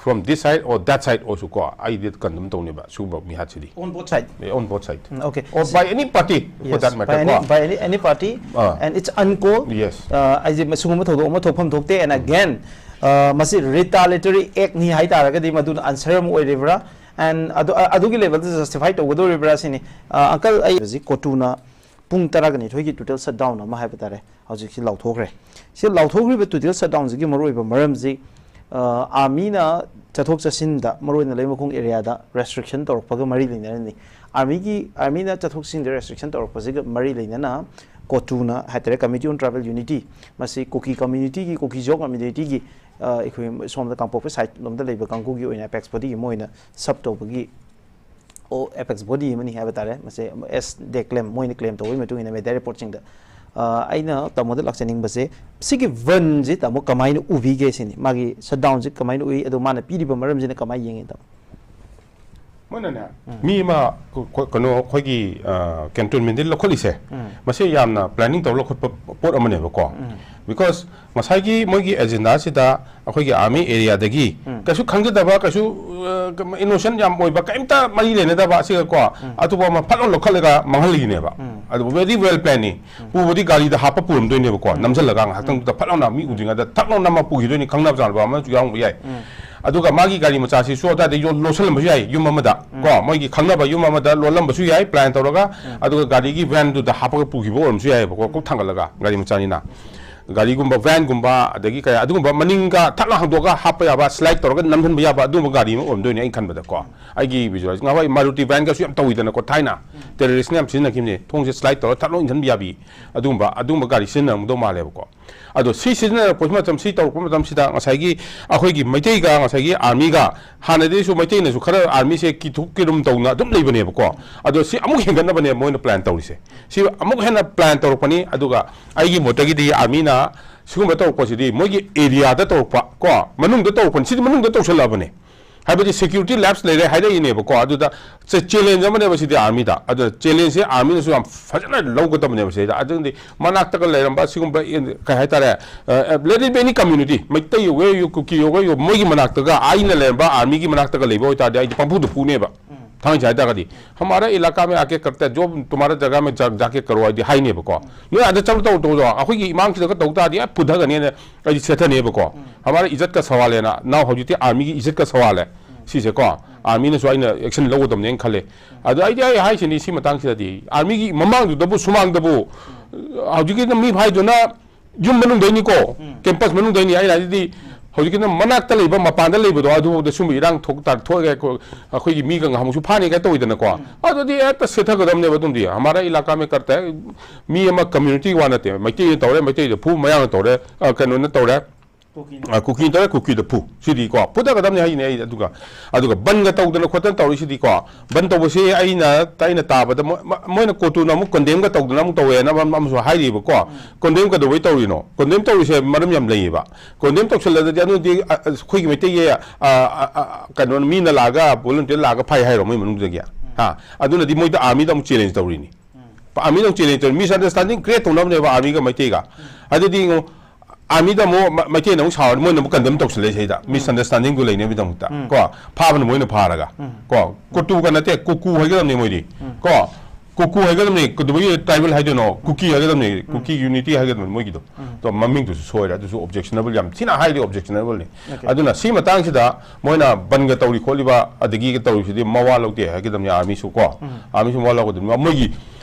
from this side or that side also ꯀꯣ, ꯑꯩꯗꯤ condemn ꯇꯧꯅꯦꯕ ꯁꯤꯒꯨꯝꯕ ꯃꯤꯍꯥꯠꯁꯤꯗꯤ꯫ On both side. On both side. Mm, okay. Or by any party for, yes, that matter, by any, ꯀꯣ꯫ By any, any party, ah. And it's uncalled. Yes. ꯑ, ꯑꯩꯁꯦ ꯁꯤꯒꯨꯝꯕ ꯊꯧꯗꯣꯛ ꯑꯃ ꯊꯣꯛꯐꯝ ꯊꯣꯛꯇꯦ꯫ And again, ꯑ, ꯃꯁꯤ retaliatory act ꯅꯤ ꯍꯥꯏ ꯇꯥꯔꯒꯗꯤ ꯃꯗꯨꯅ answer ꯑꯃ ꯑꯣꯏꯔꯤꯕ꯭ꯔꯥ? And ꯑꯗꯨ, ꯑ, ꯑꯗꯨꯒꯤ level ꯗ justify ꯇꯧꯒꯗꯧꯔꯤꯕ꯭ꯔꯥ ꯁꯤꯅꯤ꯫ ꯑ, uncle, ꯑꯩ ꯍꯧꯖꯤꯛ ꯀꯣꯇꯨꯅ ꯄꯨꯡ ꯇꯔꯥꯒ ꯅꯤꯊꯣꯏꯒꯤ total shutdown ꯑꯃ ꯍꯥꯏꯕ ꯇꯥꯔꯦ, ꯍꯧꯖꯤꯛꯁꯤ ꯂꯥꯎꯊꯣꯛꯈ꯭ꯔꯦ꯫ ꯁꯤ ꯂꯥꯎꯊꯣꯛꯈ꯭ꯔꯤꯕ total shutdown ꯁꯤꯒꯤ ꯃꯔꯨꯑꯣꯏꯕ ꯃꯔꯝꯁꯤ ꯑꯥꯔꯃꯤꯅ ꯆꯠꯊꯣꯛ ꯆꯠꯁꯤꯟꯗ, ꯃꯔꯨꯑꯣꯏꯅ ꯂꯩꯃꯈꯣꯡ ꯑꯦꯔꯤꯌꯥꯗ ꯔꯦꯁꯇ꯭ꯔꯤꯛꯁꯟ ꯇꯧꯔꯛꯄꯒ ꯃꯔꯤ ꯂꯩꯅꯔꯅꯤ꯫ ꯑꯥꯔꯃꯤꯒꯤ, ꯑꯥꯔꯃꯤꯅ ꯆꯠꯊꯣꯛ ꯆꯠꯁꯤꯟꯗ ꯔꯦꯁꯇ꯭ꯔꯤꯛꯁꯟ ꯇꯧꯔꯛꯄꯁꯤꯒ ꯃꯔꯤ ꯂꯩꯅꯅ ꯀꯣꯇꯨꯅ ꯍꯥꯏꯇꯥꯔꯦ, ꯀꯃꯤꯇꯤ ꯑꯣꯟ ꯇ꯭ꯔꯥꯏꯕꯦꯜ ꯌꯨꯅꯤꯇꯤ, ꯃꯁꯤ ꯀꯨꯀꯤ ꯀꯝꯃ꯭ꯌꯨꯅꯤꯇꯤꯒꯤ, ꯀꯨꯀꯤ ꯖꯣ ꯀꯝꯃ꯭ꯌꯨꯅꯤꯇꯤꯒꯤ, ꯑ, ꯑꯩꯈꯣꯏ ꯁꯣꯝꯗ ꯀꯥꯡꯄꯣꯛꯄꯤ ꯁꯥꯏꯠ ꯂꯣꯝꯗ ꯂꯩꯕ ꯀꯥꯡꯕꯨꯒꯤ ꯑꯣꯏꯅ ꯑꯦꯄꯦꯛꯁ ꯕꯣꯗꯤꯒꯤ ꯃꯣꯏꯅ ꯁꯕ ꯇꯧꯕꯒꯤ, ꯑꯣ, ꯑꯦꯄꯦꯛꯁ ꯕꯣꯗꯤ ꯑꯃꯅꯤ ꯍꯥꯏꯕ ꯇꯥꯔꯦ꯫ ꯃꯁꯦ ꯑꯦꯁ ꯗꯦ ꯀ꯭ꯂꯦꯝ, ꯃꯣꯏꯅ ꯀ꯭ꯂꯦꯝ ꯇꯧꯕꯒꯤ ꯃꯇꯨꯡ ꯏꯟꯅ ꯃꯦꯗꯤꯌꯥ ꯔꯤꯄꯣꯔꯠꯁꯤꯡꯗ꯫ ꯑ, ꯑꯩꯅ ꯇꯥꯃꯣꯗ ꯂꯥꯛꯆꯅꯤꯡꯕꯁꯦ, ꯁꯤꯒꯤ ꯕꯟꯁꯦ ꯇꯥꯃꯣ ꯀꯃꯥꯏꯅ ꯎꯕꯤꯒꯦ ꯁꯤꯅꯤ, ꯃꯥꯒꯤ ꯁꯠꯗꯥꯎꯟꯁꯦ ꯀꯃꯥꯏꯅ ꯎꯏ, ꯑꯗꯣ ꯃꯥꯅ ꯄꯤꯔꯤꯕ ꯃꯔꯝꯁꯤꯅ ꯀꯃꯥꯏꯅ ꯌꯦꯡꯉꯤ ꯇꯥꯃꯣ? ꯃꯣꯏꯅꯅꯦ, ꯃꯤ ꯑꯃ ꯀ-, ꯀ-, ꯀꯩꯅꯣ, ꯑꯩꯈꯣꯏꯒꯤ ꯀꯦꯟꯇꯣꯟꯃꯦꯟꯗꯒꯤ ꯂꯧꯈꯠꯂꯤꯁꯦ, ꯃꯁꯤ ꯌꯥꯝꯅ ꯄ꯭ꯂꯥꯅꯤꯡ ꯇꯧꯔ ꯂꯧꯈꯠꯄ ꯄꯣꯠ ꯑꯃꯅꯦꯕꯀꯣ꯫ ꯕꯤꯀꯣꯖ ꯉꯁꯥꯏꯒꯤ ꯃꯣꯏꯒꯤ ꯑꯦꯖꯦꯟꯗꯥꯁꯤꯗ ꯑꯩꯈꯣꯏꯒꯤ ꯑꯥꯔꯃꯤ ꯑꯦꯔꯤꯌꯥꯗꯒꯤ ꯀꯩꯁꯨ ꯈꯪꯖꯗꯕ, ꯀꯩꯁꯨ ꯏꯅꯣꯁꯦꯟ ꯌꯥꯝ ꯑꯣꯏꯕ, ꯀꯔꯤꯝꯇ ꯃꯔꯤ ꯂꯩꯅꯗꯕ ꯑꯁꯤꯒꯀꯣ, ꯑꯇꯣꯞꯄ ꯑꯃ ꯐꯠ ꯂꯥꯎ ꯂꯧꯈꯠꯂꯒ ꯃꯥꯡꯍꯜꯂꯤꯅꯦꯕ꯫ ꯑꯗꯨ ꯚꯦꯔꯤ ꯋꯦꯜ ꯄ꯭ꯂꯥꯅꯤꯡ꯫ ꯄꯨꯕꯗꯤ ꯒꯥꯔꯤꯗ ꯍꯥꯞꯄ ꯄꯨꯔꯝꯗꯣꯏꯅꯦꯕꯀꯣ, ꯅꯝꯁꯤꯜꯂꯒ ꯉꯥꯏꯍꯥꯛꯇꯪꯗꯨꯗ ꯐꯠ ꯂꯥꯎꯅ ꯃꯤ ꯎꯗ꯭ꯔꯤꯉꯩꯗ ꯊꯛ ꯂꯥꯎꯅ ꯑꯃ ꯄꯨꯈꯤꯗꯣꯏꯅꯤ, ꯈꯪꯅꯕ ꯆꯥꯟꯅꯕ ꯑꯃꯁꯨ ꯌꯥꯎꯔꯝꯕ ꯌꯥꯏ꯫ ꯑꯗꯨꯒ ꯃꯥꯒꯤ ꯒꯥꯔꯤ ꯃꯆꯥꯁꯤꯁꯨ ꯑꯗꯨꯋꯥꯏꯗ ꯌꯣ-, ꯂꯣꯠꯁꯜꯂꯝꯕꯁꯨ ꯌꯥꯏ, ꯌꯨꯝ ꯑꯃꯗ ꯀꯣ, ꯃꯣꯏꯒꯤ ꯈꯪꯅꯕ ꯌꯨꯝ ꯑꯃꯗ ꯂꯣꯜꯂꯝꯕꯁꯨ ꯌꯥꯏ, ꯄ꯭ꯂꯥꯟ ꯇꯧꯔꯒ꯫ ꯑꯗꯨꯒ ꯒꯥꯔꯤꯒꯤ ꯚꯦꯟꯗꯨꯗ ꯍꯥꯞꯄꯒ ꯄꯨꯈꯤꯕ ꯑꯣꯏꯔꯝꯕꯁꯨ ꯌꯥꯏꯑꯕꯀꯣ, ꯀꯣꯛ ꯊꯥꯡꯒꯠꯂꯒ, ꯒꯥꯔꯤ ꯃꯆꯥꯅꯤꯅ꯫ ꯒꯥꯔꯤꯒꯨꯝꯕ, ꯚꯦꯟꯒꯨꯝꯕ, ꯑꯗꯒꯤ ꯀꯌꯥ, ꯑꯗꯨꯒꯨꯝꯕ ꯃꯅꯤꯡꯒ ꯊꯛꯅ ꯍꯥꯡꯗꯣꯛꯑꯒ ꯍꯥꯞꯄ ꯌꯥꯕ, ꯁ꯭ꯂꯥꯏꯗ ꯇꯧꯔꯒ ꯅꯝꯍꯟꯕ ꯌꯥꯕ ꯑꯗꯨꯒꯨꯝꯕ ꯒꯥꯔꯤ ꯑꯃ ꯑꯣꯏꯔꯝꯗꯣꯏꯅꯦ ꯑꯩꯅ ꯈꯟꯕꯗꯀꯣ꯫ ꯑꯩꯒꯤ ꯚꯤꯖꯨꯋꯦꯜ, ꯉꯍꯥꯟꯋꯥꯏ ꯃꯥꯔꯨꯇꯤ ꯚꯦꯟꯒꯁꯨ ꯌꯥꯝ ꯇꯧꯋꯤꯗꯅꯀꯣ ꯊꯥꯏꯅ, ꯇꯦꯔꯣꯔꯤꯁꯅ ꯌꯥꯝ ꯁꯤꯖꯤꯟꯅꯈꯤꯕꯅꯦ, ꯊꯣꯡꯁꯦ ꯁ꯭ꯂꯥꯏꯗ ꯇꯧꯔꯒ ꯊꯛ ꯂꯥꯎ ꯏꯟꯁꯤꯟꯕ ꯌꯥꯕꯤ, ꯑꯗꯨꯒꯨꯝꯕ, ꯑꯗꯨꯒꯨꯝꯕ ꯒꯥꯔꯤ ꯁꯤꯖꯤꯟꯅꯔꯝꯒꯗꯧ ꯃꯥꯜꯂꯦꯕꯀꯣ꯫ ꯑꯗꯣ ꯁꯤ ꯁꯤꯖꯤꯟꯅꯔꯛꯄ ꯃꯇꯝ, ꯁꯤ ꯇꯧꯔꯛꯄ ꯃꯇꯝꯁꯤꯗ ꯉꯁꯥꯏꯒꯤ ꯑꯩꯈꯣꯏꯒꯤ ꯃꯩꯇꯩꯒ ꯉꯁꯥꯏꯒꯤ ꯑꯥꯔꯃꯤꯒ, ꯍꯥꯟꯅꯗꯒꯤꯁꯨ ꯃꯩꯇꯩꯅꯁꯨ ꯈꯔ ꯑꯥꯔꯃꯤꯁꯦ ꯀꯤꯊꯨ ꯀꯤꯔꯨꯝ ꯇꯧꯅ ꯑꯗꯨꯝ ꯂꯩꯕꯅꯦꯕꯀꯣ꯫ ꯑꯗꯣ ꯁꯤ ꯑꯃꯨꯛ ꯍꯦꯟꯒꯠꯅꯕꯅꯦ ꯃꯣꯏꯅ ꯄ꯭ꯂꯥꯟ ꯇꯧꯔꯤꯁꯦ꯫ ꯁꯤ ꯑꯃꯨꯛ ꯍꯦꯟꯅ ꯄ꯭ꯂꯥꯟ ꯇꯧꯔꯛꯄꯅꯤ꯫ ꯑꯗꯨꯒ ꯑꯩꯒꯤ ꯃꯣꯠꯇꯒꯤꯗꯤ ꯑꯥꯔꯃꯤꯅ ꯁꯤꯒꯨꯝꯕ ꯇꯧꯔꯛꯄꯁꯤꯗꯤ ꯃꯣꯏꯒꯤ ꯑꯦꯔꯤꯌꯥꯗ ꯇꯧꯔꯛꯄ ꯀꯣ, ꯃꯅꯨꯡꯗ ꯇꯧꯔꯛꯄꯅꯤ, ꯁꯤꯗꯤ ꯃꯅꯨꯡꯗ ꯇꯧꯁꯜꯂꯛꯑꯕꯅꯦ꯫ ꯍꯥꯏꯕꯗꯤ ꯁꯦꯀ꯭ꯌꯨꯔꯤꯇꯤ ꯂꯦꯞꯁ ꯂꯩꯔꯦ ꯍꯥꯏꯔꯛꯏꯅꯦꯕꯀꯣ꯫ ꯑꯗꯨꯗ ꯆꯦꯂꯦꯟꯖ ꯑꯃꯅꯦꯕ ꯁꯤꯗꯤ ꯑꯥꯔꯃꯤꯗ꯫ ꯑꯗꯨꯅ ꯆꯦꯂꯦꯟꯖꯁꯦ ꯑꯥꯔꯃꯤꯅꯁꯨ ꯌꯥꯝ ꯐꯖꯅ ꯂꯧꯒꯗꯕꯅꯦꯕ ꯁꯤꯗ꯫ ꯑꯗꯨꯗꯤ ꯃꯅꯥꯛꯇꯒ ꯂꯩꯔꯝꯕ ꯁꯤꯒꯨꯝꯕ, ꯀꯩ ꯍꯥꯏꯇꯥꯔꯦ, let it be any community, Meitei ꯑꯣꯏꯒꯦꯔꯥ, ꯀꯨꯀꯤ ꯑꯣꯏꯒꯦꯔꯥ, ꯃꯣꯏꯒꯤ ꯃꯅꯥꯛꯇꯒ, ꯑꯩꯅ ꯂꯩꯔꯝꯕ ꯑꯥꯔꯃꯤꯒꯤ ꯃꯅꯥꯛꯇꯒ ꯂꯩꯕ ꯑꯣꯏꯇꯥꯔꯗꯤ ꯑꯩꯗꯤ ꯄꯪꯐꯨꯗ ꯐꯨꯅꯦꯕ꯫ ꯊꯥꯡꯃꯩ ꯁꯦꯡꯅ ꯍꯥꯏꯇꯥꯔꯒꯗꯤ, "हमारा इलाका में आके करता है, जो तुम्हारा जगह में जा, जाके करो" ꯍꯥꯏꯗꯤ ꯍꯥꯏꯅꯦꯕꯀꯣ꯫ "ꯅꯣꯏ ꯑꯗ ꯆꯠꯂꯨ, ꯇꯧ, ꯇꯧ, ꯑꯩꯈꯣꯏꯒꯤ ꯏꯃꯥꯡꯁꯤꯗꯀ ꯇꯧ ꯇꯥꯔꯗꯤ ꯑꯦ ꯐꯨꯊꯒꯅꯤꯅ ꯑꯩꯗꯤ ꯁꯦꯠꯊꯅꯦꯕꯀꯣ꯫ हमारा इज्जत का सवाल है ना, now ꯍꯧꯖꯤꯛꯇꯤ ꯑꯥꯔꯃꯤꯒꯤ इज्जत का सवाल है ꯁꯤꯁꯦꯀꯣ꯫ ꯑꯥꯔꯃꯤꯅꯁꯨ ꯑꯩꯅ ꯑꯦꯛꯁꯟ ꯂꯧꯒꯗꯕꯅꯦꯅ ꯈꯜꯂꯦ꯫ ꯑꯗꯣ ꯑꯩꯗꯤ ꯑꯩ ꯍꯥꯏꯁꯤꯅꯤ ꯁꯤ ꯃꯇꯥꯡꯁꯤꯗꯗꯤ, ꯑꯥꯔꯃꯤꯒꯤ ꯃꯃꯥꯡꯗꯨꯗꯕꯨ, ꯁꯨꯃꯥꯡꯗꯕꯨ, ꯍꯧꯖꯤꯛꯀꯤ ꯃꯤ ꯐꯥꯏꯗꯨꯅ ꯌꯨꯝ ꯃꯅꯨꯡꯗꯩꯅꯤꯀꯣ, ꯀꯦꯝꯄꯁ ꯃꯅꯨꯡꯗꯩꯅꯤ꯫ ꯑꯩꯅ ꯍꯥꯏꯗꯤ ꯍꯧꯖꯤꯛꯀꯤꯅ ꯃꯅꯥꯛꯇ ꯂꯩꯕ, ꯃꯄꯥꯟꯗ ꯂꯩꯕꯗꯣ, ꯑꯗꯨꯐꯥꯎꯗ ꯁꯨꯝꯕ ꯏꯔꯥꯡ ꯊꯣꯛ ꯇꯥ-, ꯊꯣꯛꯑꯒ ꯑꯩꯈꯣꯏ-, ꯑꯩꯈꯣꯏꯒꯤ ꯃꯤꯒ ꯉꯥꯍꯥꯃꯨꯛꯁꯨ ꯐꯥꯅꯤ ꯀꯥꯏ ꯇꯧꯋꯤꯗꯅꯀꯣ꯫ ꯑꯗꯨꯗꯤ ꯍꯦꯛꯇ ꯁꯦꯠꯊꯒꯗꯕꯅꯦꯕ꯫ ꯑꯗꯨꯝꯗꯤ ꯍꯃꯥꯔꯥ ꯏꯂꯥꯀꯥ ꯃꯦ ꯀꯔꯇꯥ ꯍꯦ, ꯃꯤ ꯑꯃ community ꯋꯥ ꯅꯠꯇꯦ, ꯃꯩꯇꯩꯅ ꯇꯧꯔꯦ, ꯃꯩꯇꯩꯗ ꯐꯨ, ꯃꯌꯥꯡꯅ ꯇꯧꯔꯦ, ꯑ, ꯀꯩꯅꯣꯅ ꯇꯧꯔꯦ, ꯀꯨꯀꯤꯅ꯫ ꯑ, ꯀꯨꯀꯤꯅ ꯇꯧꯔꯦ, ꯀꯨꯀꯤꯗ ꯐꯨ꯫ ꯁꯤꯗꯤꯀꯣ, ꯐꯨꯊꯒꯗꯕꯅꯦ ꯍꯥꯏꯅꯦ ꯑꯩ꯫ ꯑꯗꯨꯒ, ꯑꯗꯨꯒ ꯕꯟꯒ ꯇꯧꯗꯅ ꯈꯣꯠꯇꯅ ꯇꯧꯔꯤꯁꯤꯗꯤꯀꯣ, ꯕꯟ ꯇꯧꯕꯁꯤ ꯑꯩꯅ, ꯑꯩꯅ ꯇꯥꯕꯗ ꯃꯣꯏ-, ꯃ-, ꯃꯣꯏꯅ ꯀꯣꯇꯨꯅ ꯑꯃꯨꯛ condemn ꯒ ꯇꯧꯗꯅ ꯑꯃꯨꯛ ꯇꯧꯋꯦꯅ ꯑꯃ-, ꯑꯃꯁꯨ ꯍꯥꯏꯔꯤꯕꯀꯣ꯫ Condemn ꯀꯩꯗꯧꯕꯩ ꯇꯧꯔꯤꯅꯣ? Condemn ꯇꯧꯔꯤꯁꯦ ꯃꯔꯝ ꯌꯥꯝ ꯂꯩꯌꯦꯕ꯫ Condemn ꯇꯧꯁꯜꯂꯒꯗꯤ ꯑꯗꯨꯗꯤ, ꯑ, ꯑ, ꯑꯩꯈꯣꯏꯒꯤ ꯃꯩꯇꯩꯒꯤ, ꯑ, ꯑ, ꯑ, ꯀꯩꯅꯣ, ꯃꯤꯅ ꯂꯥꯛꯑꯒ, volunteer ꯂꯥꯛꯑꯒ ꯐꯩ ꯍꯥꯏꯔꯣ ꯃꯣꯏ ꯃꯅꯨꯡꯗꯒꯤ? ꯍꯥ? ꯑꯗꯨꯅꯗꯤ ꯃꯣꯏꯗ army ꯗ ꯑꯃꯨꯛ challenge ꯇꯧꯔꯤꯅꯤ꯫ Army ꯗ ꯑꯃꯨꯛ challenge ꯇꯧꯔꯤ꯫ Misunderstanding create ꯇꯧꯅꯕꯅꯦꯕ army ꯒ ꯃꯩꯇꯩꯒ꯫ ꯑꯗꯨꯗꯤ ꯌꯦꯡꯉꯣ, army ꯗ ꯑꯃꯨꯛ ꯃ-, ꯃꯩꯇꯩꯅ ꯑꯃꯨꯛ ꯁꯥꯎꯔꯗꯤ ꯃꯣꯏꯅ ꯑꯃꯨꯛ condemn ꯇꯧꯁꯜꯂꯦ ꯁꯤꯗ꯫ Misunderstanding ꯗꯨ ꯂꯩꯅꯕꯒꯤꯗꯃꯛꯇ꯫ ꯀꯣ? ꯐꯥꯕꯅ ꯃꯣꯏꯅ ꯐꯥꯔꯒ꯫ ꯀꯣ? ꯀꯣꯇꯨꯒ ꯅꯠꯇꯦ, ꯀꯨꯀꯨ ꯍꯥꯏꯒꯗꯕꯅꯤ ꯃꯣꯏꯗꯤ꯫ ꯀꯣ? ꯀꯨꯀꯨ ꯍꯥꯏꯒꯗꯕꯅꯤ, ꯀꯩꯗꯧꯕꯒꯤ tribal ꯍꯥꯏꯗꯣꯏꯅꯣ? ꯀꯨꯀꯤ ꯍꯥꯏꯒꯗꯕꯅꯤ, ꯀꯨꯀꯤ unity ꯍꯥꯏꯒꯗꯕꯅꯤ ꯃꯣꯏꯒꯤꯗꯣ꯫ ꯑꯗꯣ ꯃꯃꯤꯡꯗꯨꯁꯨ ꯁꯣꯏꯔꯦ, ꯑꯗꯨꯁꯨ objectionable, ꯌꯥꯝ ꯊꯤꯅ highly objectionable ꯅꯤ꯫ ꯑꯗꯨꯅ ꯁꯤ ꯃꯇꯥꯡꯁꯤꯗ ꯃꯣꯏꯅ ꯕꯟꯒ ꯇꯧꯔꯤ ꯈꯣꯠꯂꯤꯕ, ꯑꯗꯒꯤ ꯇꯧꯔꯤꯁꯤꯗꯤ ꯃꯋꯥ ꯂꯧꯗꯦ ꯍꯥꯏꯒꯗꯕꯅꯤ, army ꯁꯨ ꯀꯣ꯫ Army ꯁꯨ ꯃꯋꯥ ꯂꯧꯒꯗꯕꯅꯤ꯫ ꯃꯣꯏꯒꯤ,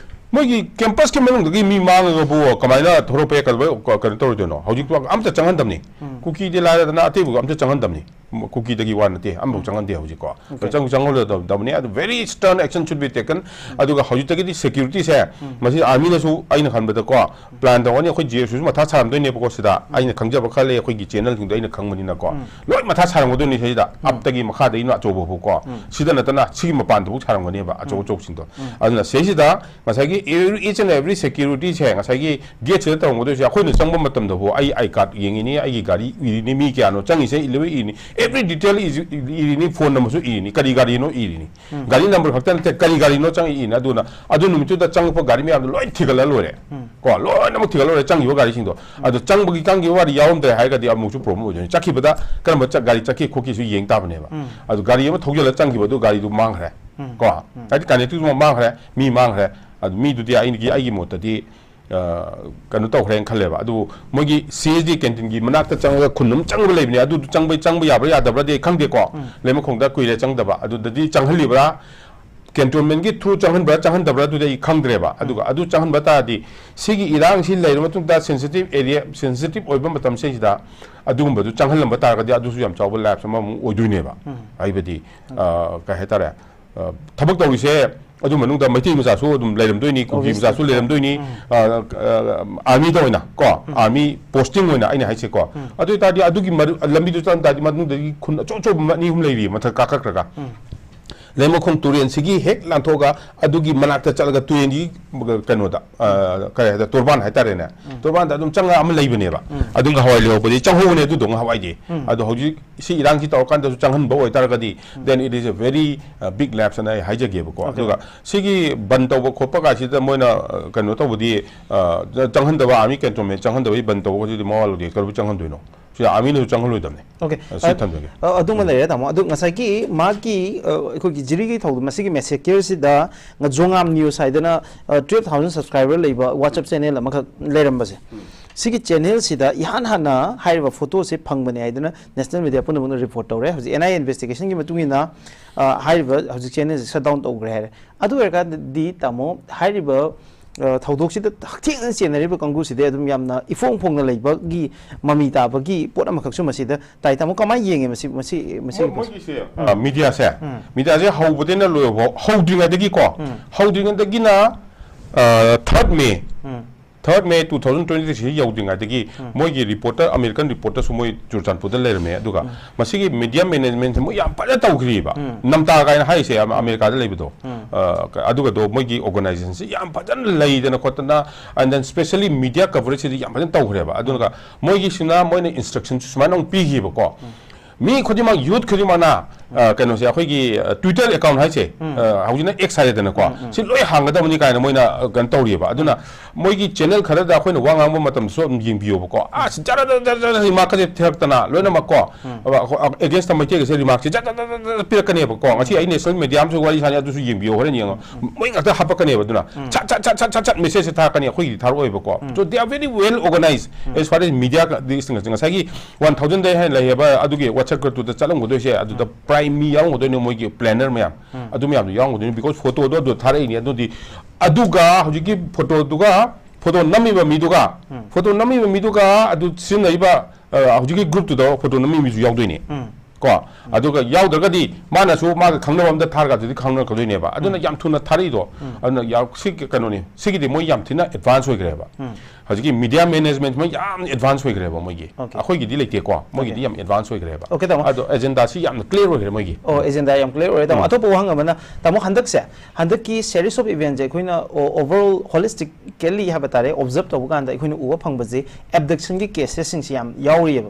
ꯃꯣꯏꯒꯤ campus ꯀꯤ ꯃꯅꯨꯡꯗꯒꯤ ꯃꯤ ꯃꯥꯡꯉꯒꯕꯨ ꯀꯃꯥꯏꯅ ꯊꯣꯔꯛꯄ ꯌꯥꯏ, ꯀꯩꯗꯧꯕꯩ ꯀ-, ꯀꯩꯅꯣ ꯇꯧꯔꯣꯏꯗꯣꯏꯅꯣ? ꯍꯧꯖꯤꯛ ꯑꯝꯇ ꯆꯪꯍꯟꯗꯕꯅꯤ꯫ ꯀꯨꯀꯤꯗꯤ ꯂꯥꯏꯔꯗꯅ ꯑꯇꯩꯕꯨ ꯑꯝꯇ ꯆꯪꯍꯟꯗꯕꯅꯤ꯫ ꯀꯨꯀꯤꯗꯒꯤ ꯋꯥ ꯅꯠꯇꯦ, ꯑꯃꯐꯥꯎ ꯆꯪꯍꯟꯗꯦ ꯍꯧꯖꯤꯛꯀꯣ꯫ ꯆꯪ-, ꯆꯪꯍꯜꯂꯣꯏꯗꯕꯅꯤ꯫ ꯑꯗꯨ very stern action should be taken꯫ ꯑꯗꯨꯒ ꯍꯧꯖꯤꯛꯇꯒꯤꯗꯤ security ꯁꯦ, ꯃꯁꯤ army ꯅꯁꯨ ꯑꯩꯅ ꯈꯟꯕꯗꯀꯣ, plan ꯇꯧꯒꯅꯤ꯫ ꯑꯩꯈꯣꯏ J S U ꯁꯨ ꯃꯊꯥ ꯁꯥꯔꯝꯗꯣꯏꯅꯦꯕꯀꯣ ꯁꯤꯗ꯫ ꯑꯩꯅ ꯈꯪꯖꯕ ꯈꯔ ꯂꯩ, ꯑꯩꯈꯣꯏꯒꯤ channel ꯁꯤꯡꯗꯣ ꯑꯩꯅ ꯈꯪꯕꯅꯤꯅꯀꯣ꯫ ꯂꯣꯏ ꯃꯊꯥ ꯁꯥꯔꯝꯒꯗꯣꯏꯅꯤ ꯁꯤꯗ, up ꯇꯒꯤ ꯃꯈꯥꯗꯒꯤꯅ ꯑꯆꯧꯕ ꯐꯥꯎꯀꯣ꯫ ꯁꯤꯗ ꯅꯠꯇꯅ ꯁꯤꯒꯤ ꯃꯄꯥꯟꯗꯐꯥꯎ ꯁꯥꯔꯝꯒꯅꯦꯕ ꯑꯆꯧ ꯑꯆꯧꯕꯁꯤꯡꯗꯣ꯫ ꯑꯗꯨꯅ ꯁꯤꯁꯤꯗ ꯉꯁꯥꯏꯒꯤ every, each and every security ꯁꯦ, ꯉꯁꯥꯏꯒꯤ gate ꯁꯤꯗ ꯇꯧꯔꯝꯒꯗꯣꯏꯁꯦ, ꯑꯩꯈꯣꯏꯅ ꯆꯪꯕ ꯃꯇꯝꯗꯐꯥꯎ ꯑꯩ I card ꯌꯦꯡꯉꯤꯅꯤ, ꯑꯩꯒꯤ ꯒꯥꯔꯤ ꯏꯔꯤꯅꯤ, ꯃꯤ ꯀꯌꯥꯅꯣ ꯆꯪꯉꯤꯁꯦ ꯂꯣꯏ ꯏꯔꯤꯅꯤ, every detail ꯏꯔꯤꯅꯤ, phone number ꯁꯨ ꯏꯔꯤꯅꯤ, ꯀꯔꯤ ꯒꯥꯔꯤꯅꯣ ꯏꯔꯤꯅꯤ꯫ ꯒꯥꯔꯤ number ꯈꯛꯇ ꯅꯠꯇꯦ, ꯀꯔꯤ ꯒꯥꯔꯤꯅꯣ ꯆꯪꯉꯛꯏꯅ꯫ ꯑꯗꯨꯅ ꯑꯗꯨ ꯅꯨꯃꯤꯠꯇꯨꯗ ꯆꯪꯉꯛꯄ ꯒꯥꯔꯤ ꯃꯌꯥꯝꯗꯣ ꯂꯣꯏ ꯊꯤꯒꯠꯂ ꯂꯣꯏꯔꯦ꯫ ꯀꯣ, ꯂꯣꯏꯅꯃꯛ ꯊꯤꯒꯠꯂ ꯂꯣꯏꯔꯦ, ꯆꯪꯈꯤꯕ ꯒꯥꯔꯤꯁꯤꯡꯗꯣ꯫ ꯑꯗꯣ ꯆꯪꯕꯒꯤ, ꯆꯪꯈꯤꯕ ꯒꯥꯔꯤ ꯌꯥꯎꯔꯝꯗ꯭ꯔꯦ ꯍꯥꯏꯔꯒꯗꯤ ꯑꯃꯨꯛꯁꯨ problem ꯑꯣꯏꯗꯣꯏꯅꯤ꯫ ꯆꯠꯈꯤꯕꯗ ꯀꯔꯝꯕ ꯆꯠ-, ꯒꯥꯔꯤ ꯆꯠꯈꯤ ꯈꯣꯠꯈꯤꯁꯨ ꯌꯦꯡ ꯇꯥꯕꯅꯦꯕ꯫ ꯑꯗꯨ ꯒꯥꯔꯤ ꯑꯃ ꯊꯧꯖꯤꯜꯂ ꯆꯪꯈꯤꯕ ꯑꯗꯨ ꯒꯥꯔꯤꯗꯨ ꯃꯥꯡꯈ꯭ꯔꯦ꯫ ꯀꯣ, ꯍꯥꯏꯗꯤ connectivity ꯃꯥꯡꯈ꯭ꯔꯦ, ꯃꯤ ꯃꯥꯡꯈ꯭ꯔꯦ꯫ ꯑꯗꯨ ꯃꯤꯗꯨꯗꯤ ꯑꯩꯒꯤ, ꯑꯩꯒꯤ ꯃꯣꯠꯇꯗꯤ, ꯑ, ꯀꯩꯅꯣ ꯇꯧꯈ꯭ꯔꯦꯅ ꯈꯜꯂꯦꯕ꯫ ꯑꯗꯨꯕꯨ ꯃꯣꯏꯒꯤ C H D canteen ꯒꯤ ꯃꯅꯥꯛꯇ ꯆꯪꯉꯒ ꯈꯨꯟ ꯑꯃ ꯆꯪꯕ ꯂꯩꯕꯅꯦ꯫ ꯑꯗꯨ ꯆꯪꯕ, ꯆꯪꯕ ꯌꯥꯕ꯭ꯔꯥ ꯌꯥꯗꯕ꯭ꯔꯥꯗꯤ ꯑꯩ ꯈꯪꯗꯦꯀꯣ꯫ ꯂꯩꯃꯈꯣꯡꯗ ꯀꯨꯏꯔꯦ ꯆꯪꯗꯕ꯫ ꯑꯗꯨꯗꯗꯤ ꯆꯪꯍꯜꯂꯤꯕ꯭ꯔꯥ? ꯀꯦꯟꯇꯣꯟꯃꯦꯟꯒꯤ ꯊ꯭ꯔꯨ ꯆꯪꯍꯟꯕ꯭ꯔꯥ ꯆꯪꯍꯟꯗꯕ꯭ꯔꯥ ꯑꯗꯨꯗꯤ ꯑꯩ ꯈꯪꯗ꯭ꯔꯦꯕ꯫ ꯑꯗꯨꯒ ꯑꯗꯨ ꯆꯪꯍꯟꯕ ꯇꯥꯔꯗꯤ, ꯁꯤꯒꯤ ꯏꯔꯥꯡꯁꯤ ꯂꯩꯔꯕ ꯃꯇꯨꯡꯗ ꯁꯦꯟꯁꯤꯇꯤꯞ ꯑꯦꯔꯤꯌꯥ, ꯁꯦꯟꯁꯤꯇꯤꯞ ꯑꯣꯏꯕ ꯃꯇꯝꯁꯤꯗ ꯑꯗꯨꯒꯨꯝꯕꯗꯨ ꯆꯪꯍꯜꯂꯝꯕ ꯇꯥꯔꯒꯗꯤ, ꯑꯗꯨꯁꯨ ꯌꯥꯝ ꯆꯥꯎꯕ ꯂꯦꯞꯁ ꯑꯃꯃꯨꯛ ꯑꯣꯏꯗꯣꯏꯅꯦꯕ꯫ ꯍꯥꯏꯕꯗꯤ, ꯑ, ꯀꯩ ꯍꯥꯏꯇꯥꯔꯦ, ꯑ, ꯊꯕꯛ ꯇꯧꯔꯤꯁꯦ ꯑꯗꯨ ꯃꯅꯨꯡꯗ ꯃꯩꯇꯩ ꯃꯆꯥꯁꯨ ꯑꯗꯨꯝ ꯂꯩꯔꯝꯗꯣꯏꯅꯤ, ꯀꯨꯀꯤ Obviously. ꯃꯆꯥꯁꯨ ꯂꯩꯔꯝꯗꯣꯏꯅꯤ, ꯑ, ꯑ, ꯑꯥꯔꯃꯤꯗ ꯑꯣꯏꯅ ꯀꯣ, ꯑꯥꯔꯃꯤ ꯄꯣꯁꯇꯤꯡ ꯑꯣꯏꯅ ꯑꯩꯅ ꯍꯥꯏꯁꯦꯀꯣ꯫ ꯑꯗꯨ ꯑꯣꯏꯇꯥꯔꯗꯤ ꯑꯗꯨꯒꯤ ꯃꯔꯨ-, ꯂꯝꯕꯤꯗꯨ ꯆꯠꯂꯝ ꯇꯥꯔꯗꯤ ꯃꯅꯨꯡꯗꯒꯤ ꯈꯨꯟ ꯑꯆꯧ ꯑꯆꯧꯕ ꯑꯅꯤ ꯑꯍꯨꯝ ꯂꯩꯔꯤ ꯃꯊꯛ ꯀꯥꯈꯠꯈ꯭ꯔꯒ꯫ ꯂꯩꯃꯈꯣꯡ ꯇꯨꯔꯦꯟꯁꯤꯒꯤ ꯍꯦꯛ ꯂꯥꯟꯊꯣꯛꯑꯒ ꯑꯗꯨꯒꯤ ꯃꯅꯥꯛꯇ ꯆꯠꯂꯒ ꯇꯨꯔꯦꯟꯒꯤ ꯀꯩꯅꯣꯗ, ꯑ, ꯀꯔꯤ ꯍꯥꯏꯗ, ꯇꯣꯔꯕꯥꯟ ꯍꯥꯏꯇꯥꯔꯦꯅꯦ꯫ ꯇꯣꯔꯕꯥꯟꯗ ꯑꯗꯨꯝ ꯆꯪꯉ ꯑꯃ ꯂꯩꯕꯅꯦꯕ꯫ ꯑꯗꯨ ꯉꯍꯥꯟꯋꯥꯏ ꯂꯩꯍꯧꯕꯗꯤ ꯆꯪꯍꯧꯕꯅꯦ ꯑꯗꯨꯗꯣ ꯉꯍꯥꯟꯋꯥꯏꯗꯤ꯫ ꯑꯗꯣ ꯍꯧꯖꯤꯛ ꯁꯤ ꯏꯔꯥꯡꯁꯤ ꯇꯧꯔꯀꯥꯟꯗꯁꯨ ꯆꯪꯍꯟꯕ ꯑꯣꯏꯇꯥꯔꯒꯗꯤ, then it is a very, uh, big lapse ꯑꯅ ꯑꯩ ꯍꯥꯏꯖꯒꯦꯕꯀꯣ꯫ Okay. ꯑꯗꯨꯒ ꯁꯤꯒꯤ ꯕꯟ ꯇꯧꯕ ꯈꯣꯠꯄ ꯀꯥꯏꯁꯤꯗ ꯃꯣꯏꯅ, ꯑ, ꯀꯩꯅꯣ ꯇꯧꯕꯗꯤ, ꯑ, ꯆꯪꯍꯟꯗꯕ, ꯑꯥꯔꯃꯤ ꯀꯦꯟꯇꯣꯟꯃꯦꯟ ꯆꯪꯍꯟꯗꯕꯒꯤ ꯕꯟ ꯇꯧꯕ ꯈꯣꯠꯄꯗꯤ ꯃꯋꯥ ꯂꯧꯗꯦ꯫ ꯀꯩꯗꯧꯕꯩ ꯆꯪꯍꯟꯗꯣꯏꯅꯣ? ꯁꯤ ꯑꯥꯔꯃꯤꯅꯁꯨ ꯆꯪꯍꯜꯂꯣꯏꯗꯕꯅꯤ꯫ Okay. ꯑ, ꯁꯤ ꯑ, ꯊꯝꯖꯒꯦ꯫ ꯑ, ꯑꯗꯨꯃ ꯂꯩꯔꯦ, ꯇꯥꯃꯣ꯫ ꯑꯗꯨ ꯉꯁꯥꯏꯒꯤ ꯃꯥꯒꯤ, ꯑ, ꯑꯩꯈꯣꯏꯒꯤ ꯖꯤꯔꯤꯒꯤ ꯊꯧꯗꯣꯛ, ꯃꯁꯤꯒꯤ ꯃꯦꯁꯦꯀꯤꯌꯔꯁꯤꯗ ꯖꯣꯉꯥꯝ ꯅ꯭ꯌꯨꯁ ꯍꯥꯏꯗꯅ, ꯑ, twelve thousand subscriber ꯂꯩꯕ WhatsApp channel ꯑꯃꯈꯛ ꯂꯩꯔꯝꯕꯁꯦ, ꯁꯤꯒꯤ ꯆꯦꯅꯦꯜꯁꯤꯗ ꯏꯍꯥꯟ ꯍꯥꯟꯅ ꯍꯥꯏꯔꯤꯕ ꯐꯣꯇꯣꯁꯦ ꯐꯪꯕꯅꯦ ꯍꯥꯏꯗꯅ ꯅꯦꯁꯅꯦꯜ ꯃꯦꯗꯤꯌꯥ ꯄꯨꯝꯅꯃꯛꯅ ꯔꯤꯄꯣꯔꯠ ꯇꯧꯔꯦ꯫ ꯍꯧꯖꯤꯛ ꯑꯦꯟ ꯑꯥꯏ ꯑꯦ ꯏꯟꯚꯦꯁꯇꯤꯒꯦꯁꯟꯒꯤ ꯃꯇꯨꯡ ꯏꯟꯅ, ꯑ, ꯍꯥꯏꯔꯤꯕ ꯍꯧꯖꯤꯛ ꯆꯦꯅꯦꯜꯁꯦ ꯁꯠ ꯗꯥꯎꯟ ꯇꯧꯈ꯭ꯔꯦ ꯍꯥꯏꯔꯦ꯫ ꯑꯗꯨ ꯑꯣꯏꯔꯀꯥꯟꯗꯗꯤ, ꯇꯥꯃꯣ, ꯍꯥꯏꯔꯤꯕ, ꯑ, ꯊꯧꯗꯣꯛꯁꯤꯗ ꯍꯛꯊꯦꯡꯅꯅ ꯆꯦꯟꯅꯔꯤꯕ ꯀꯥꯡꯕꯨꯁꯤꯗꯤ ꯑꯗꯨꯝ ꯌꯥꯝꯅ ꯏꯐꯣꯡ ꯐꯣꯡꯅ ꯂꯩꯕꯒꯤ ꯃꯃꯤ ꯇꯥꯕꯒꯤ ꯄꯣꯠ ꯑꯃꯈꯛꯁꯨ ꯃꯁꯤꯗ ꯇꯥꯏ꯫ ꯇꯥꯃꯣ, ꯀꯃꯥꯏꯅ ꯌꯦꯡꯉꯦ ꯃꯁꯤ, ꯃꯁꯤ, ꯃꯁꯤ ꯃꯣꯏ-, ꯃꯣꯏꯒꯤꯁꯦ, ꯑ, ꯃꯤꯗꯤꯌꯥꯁꯦ, ꯃꯤꯗꯤꯌꯥꯁꯦ ꯍꯧꯕꯗꯩꯅ ꯂꯣꯏꯕꯐꯥꯎ, ꯍꯧꯗ꯭ꯔꯤꯉꯩꯗꯒꯤꯀꯣ, ꯍꯧꯗ꯭ꯔꯤꯉꯩꯗꯒꯤꯅ, ꯑ, third May, third May two thousand twenty three ꯁꯤ ꯌꯧꯗ꯭ꯔꯤꯉꯩꯗꯒꯤ ꯃꯣꯏꯒꯤ ꯔꯤꯄꯣꯔꯇꯔ, ꯑꯃꯦꯔꯤꯀꯟ ꯔꯤꯄꯣꯔꯇꯔꯁꯨ ꯃꯣꯏ ꯆꯨꯔꯆꯥꯟꯄꯨꯔꯗ ꯂꯩꯔꯝꯃꯦ꯫ ꯑꯗꯨꯒ ꯃꯁꯤꯒꯤ ꯃꯤꯗꯤꯌꯥ ꯃꯦꯅꯦꯖꯃꯦꯟꯁꯦ ꯃꯣꯏ ꯌꯥꯝ ꯐꯖꯅ ꯇꯧꯈ꯭ꯔꯤꯕ꯫ ꯅꯝꯇꯥ ꯀꯥꯏꯅ ꯍꯥꯏꯔꯤꯁꯦ ꯑꯃ-, ꯑꯃꯦꯔꯤꯀꯥꯗ ꯂꯩꯕꯗꯣ꯫ ꯑ, ꯀ-, ꯑꯗꯨꯒꯗꯣ ꯃꯣꯏꯒꯤ ꯑꯣꯔꯒꯅꯥꯏꯖꯦꯁꯟꯁꯦ ꯌꯥꯝ ꯐꯖꯅ ꯂꯩꯗꯅ ꯈꯣꯠꯇꯅ, and then specially media coverage ꯁꯤꯗꯤ ꯌꯥꯝ ꯐꯖꯅ ꯇꯧꯈ꯭ꯔꯦꯕ꯫ ꯑꯗꯨꯒ ꯃꯣꯏꯒꯤꯁꯤꯅ ꯃꯣꯏꯅ ꯏꯟꯁꯇ꯭ꯔꯛꯁꯟꯁꯨ ꯁꯨꯃꯥꯏꯅ ꯑꯃꯨꯛ ꯄꯤꯈꯤꯕꯀꯣ꯫ ꯃꯤ ꯈꯨꯗꯤꯡꯃꯛ, ꯌꯨꯠ ꯈꯨꯗꯤꯡꯃꯛꯅ, ꯑ, ꯀꯩꯅꯣꯁꯦ, ꯑꯩꯈꯣꯏꯒꯤ, ꯑ, Twitter account ꯍꯥꯏꯁꯦ, ꯑ, ꯍꯧꯖꯤꯛꯅ X ꯍꯥꯏꯔꯦꯗꯅꯀꯣ, ꯁꯤ ꯂꯣꯏ ꯍꯥꯡꯒꯗꯕꯅꯤ ꯀꯥꯏꯅ ꯃꯣꯏꯅ, ꯑ, ꯀꯩꯅꯣ ꯇꯧꯔꯤꯑꯕ꯫ ꯑꯗꯨꯅ ꯃꯣꯏꯒꯤ ꯆꯦꯅꯦꯜ ꯈꯔꯗ ꯑꯩꯈꯣꯏꯅ ꯋꯥ ꯉꯥꯡꯕ ꯃꯇꯝꯗꯁꯨ ꯑꯗꯨꯝ ꯌꯦꯡꯕꯤꯌꯣꯕꯀꯣ꯫ ꯑꯁ, ꯖꯔ ꯖꯔ ꯖꯔ ꯖꯔ ꯔꯤꯃꯥꯔꯛꯀꯁꯦ ꯊꯤꯔꯛꯇꯅ ꯂꯣꯏꯅꯃꯛꯀꯣ, ꯑꯦꯒꯦꯟꯁꯇ ꯃꯩꯇꯩꯒꯁꯦ ꯔꯤꯃꯥꯔꯛꯁꯦ ꯖꯔ ꯖꯔ ꯖꯔ ꯖꯔ ꯄꯤꯔꯛꯀꯅꯦꯕꯀꯣ꯫ ꯉꯁꯤ ꯑꯩ ꯅꯦꯁꯅꯦꯜ ꯃꯦꯗꯤꯌꯥ ꯑꯃꯁꯨ ꯋꯥꯔꯤ ꯁꯥꯟꯅꯩ, ꯑꯗꯨꯁꯨ ꯌꯦꯡꯕꯤꯌꯣ, ꯍꯣꯔꯦꯟ ꯌꯦꯡꯉꯣ꯫ ꯃꯣꯏ ꯉꯥꯛꯇ ꯍꯥꯄꯛꯀꯅꯦꯕ꯫ ꯑꯗꯨꯅ ꯁꯠ ꯁꯠ ꯁꯠ ꯁꯠ ꯁꯠ ꯁꯠ ꯃꯦꯁꯦꯖꯁꯦ ꯊꯥꯔꯛꯀꯅꯤ, ꯑꯩꯈꯣꯏꯒꯤꯗꯤ ꯊꯥꯔꯛꯑꯣꯏꯕꯀꯣ꯫ So they are very well organized as far as media, ꯉꯁꯥꯏꯒꯤ one thousand ꯗꯩ ꯍꯦꯟꯅ ꯂꯩꯌꯦꯕ ꯑꯗꯨꯒꯤ WhatsApp group ꯇꯨꯗ ꯆꯠꯂꯝꯒꯗꯣꯏꯁꯦ꯫ ꯑꯗꯨꯗ ꯑꯩ ꯃꯤ ꯌꯥꯎꯔꯝꯒꯗꯣꯏꯅꯦ, ꯃꯣꯏꯒꯤ planner ꯃꯌꯥꯝ, ꯑꯗꯨ ꯃꯌꯥꯝꯗꯣ ꯌꯥꯎꯔꯝꯒꯗꯣꯏꯅꯤ, because photoꯗꯣ ꯑꯗꯨ ꯊꯥꯔꯛꯏꯅꯤ꯫ ꯑꯗꯨꯗꯤ ꯑꯗꯨꯒ ꯍꯧꯖꯤꯛꯀꯤ photoꯗꯨꯒ, photo ꯅꯝꯃꯤꯕ ꯃꯤꯗꯨꯒ, photo ꯅꯝꯃꯤꯕ ꯃꯤꯗꯨꯒ ꯑꯗꯨ ꯁꯤꯖꯤꯟꯅꯔꯤꯕ, ꯑ, ꯍꯧꯖꯤꯛꯀꯤ groupꯇꯨꯗ photo ꯅꯝꯃꯤ ꯃꯤꯁꯨ ꯌꯥꯎꯗꯣꯏꯅꯤ꯫ ꯀꯣ, ꯑꯗꯨꯒ ꯌꯥꯎꯗ꯭ꯔꯒꯗꯤ ꯃꯥꯅꯁꯨ ꯃꯥꯒ ꯈꯪꯅꯕ ꯑꯝꯗ ꯊꯥꯔꯒ ꯑꯗꯨꯗꯤ ꯈꯪꯅꯔꯛꯀꯗꯣꯏꯅꯦꯕ꯫ ꯑꯗꯨꯅ ꯌꯥꯝ ꯊꯨꯅ ꯊꯥꯔꯛꯏꯗꯣ, ꯑꯗꯨꯅ ꯌꯥꯝ, ꯁꯤ ꯀꯩꯅꯣꯅꯤ, ꯁꯤꯒꯤꯗꯤ ꯃꯣꯏ ꯌꯥꯝ ꯊꯤꯅ advance ꯑꯣꯏꯈ꯭ꯔꯦꯕ꯫ ꯍꯧꯖꯤꯛꯀꯤ media management ꯃꯣꯏ ꯌꯥꯝ advance ꯑꯣꯏꯈ꯭ꯔꯦꯕ ꯃꯣꯏꯒꯤ꯫ Okay. ꯑꯩꯈꯣꯏꯒꯤꯗꯤ ꯂꯩꯇꯦꯀꯣ, ꯃꯣꯏꯒꯤꯗꯤ Okay. ꯌꯥꯝ advance ꯑꯣꯏꯈ꯭ꯔꯦꯕ꯫ Okay, ꯇꯥꯃꯣ꯫ ꯑꯗꯣ agendaꯁꯤ ꯌꯥꯝꯅ clear ꯑꯣꯏꯈ꯭ꯔꯦ ꯃꯣꯏꯒꯤ꯫ ꯑꯣ, agenda ꯌꯥꯝ clear ꯑꯣꯏꯔꯦ, ꯇꯥꯃꯣ꯫ ꯎꯝ꯫ ꯑꯇꯣꯞꯄ ꯋꯥꯍꯪ ꯑꯃꯅ, ꯇꯥꯃꯣ, ꯍꯟꯗꯛꯁꯦ, ꯍꯟꯗꯛꯀꯤ series of eventꯁꯦ ꯑꯩꯈꯣꯏꯅ, ꯑꯣ, overall holistically ꯍꯥꯏꯕ ꯇꯥꯔꯦ, observe ꯇꯧꯕ ꯀꯥꯟꯗ ꯑꯩꯈꯣꯏꯅ ꯎꯕ ꯐꯪꯕꯁꯦ abductionꯒꯤ casesꯁꯤꯡꯁꯤ ꯌꯥꯝ ꯌꯥꯎꯔꯤꯑꯕ꯫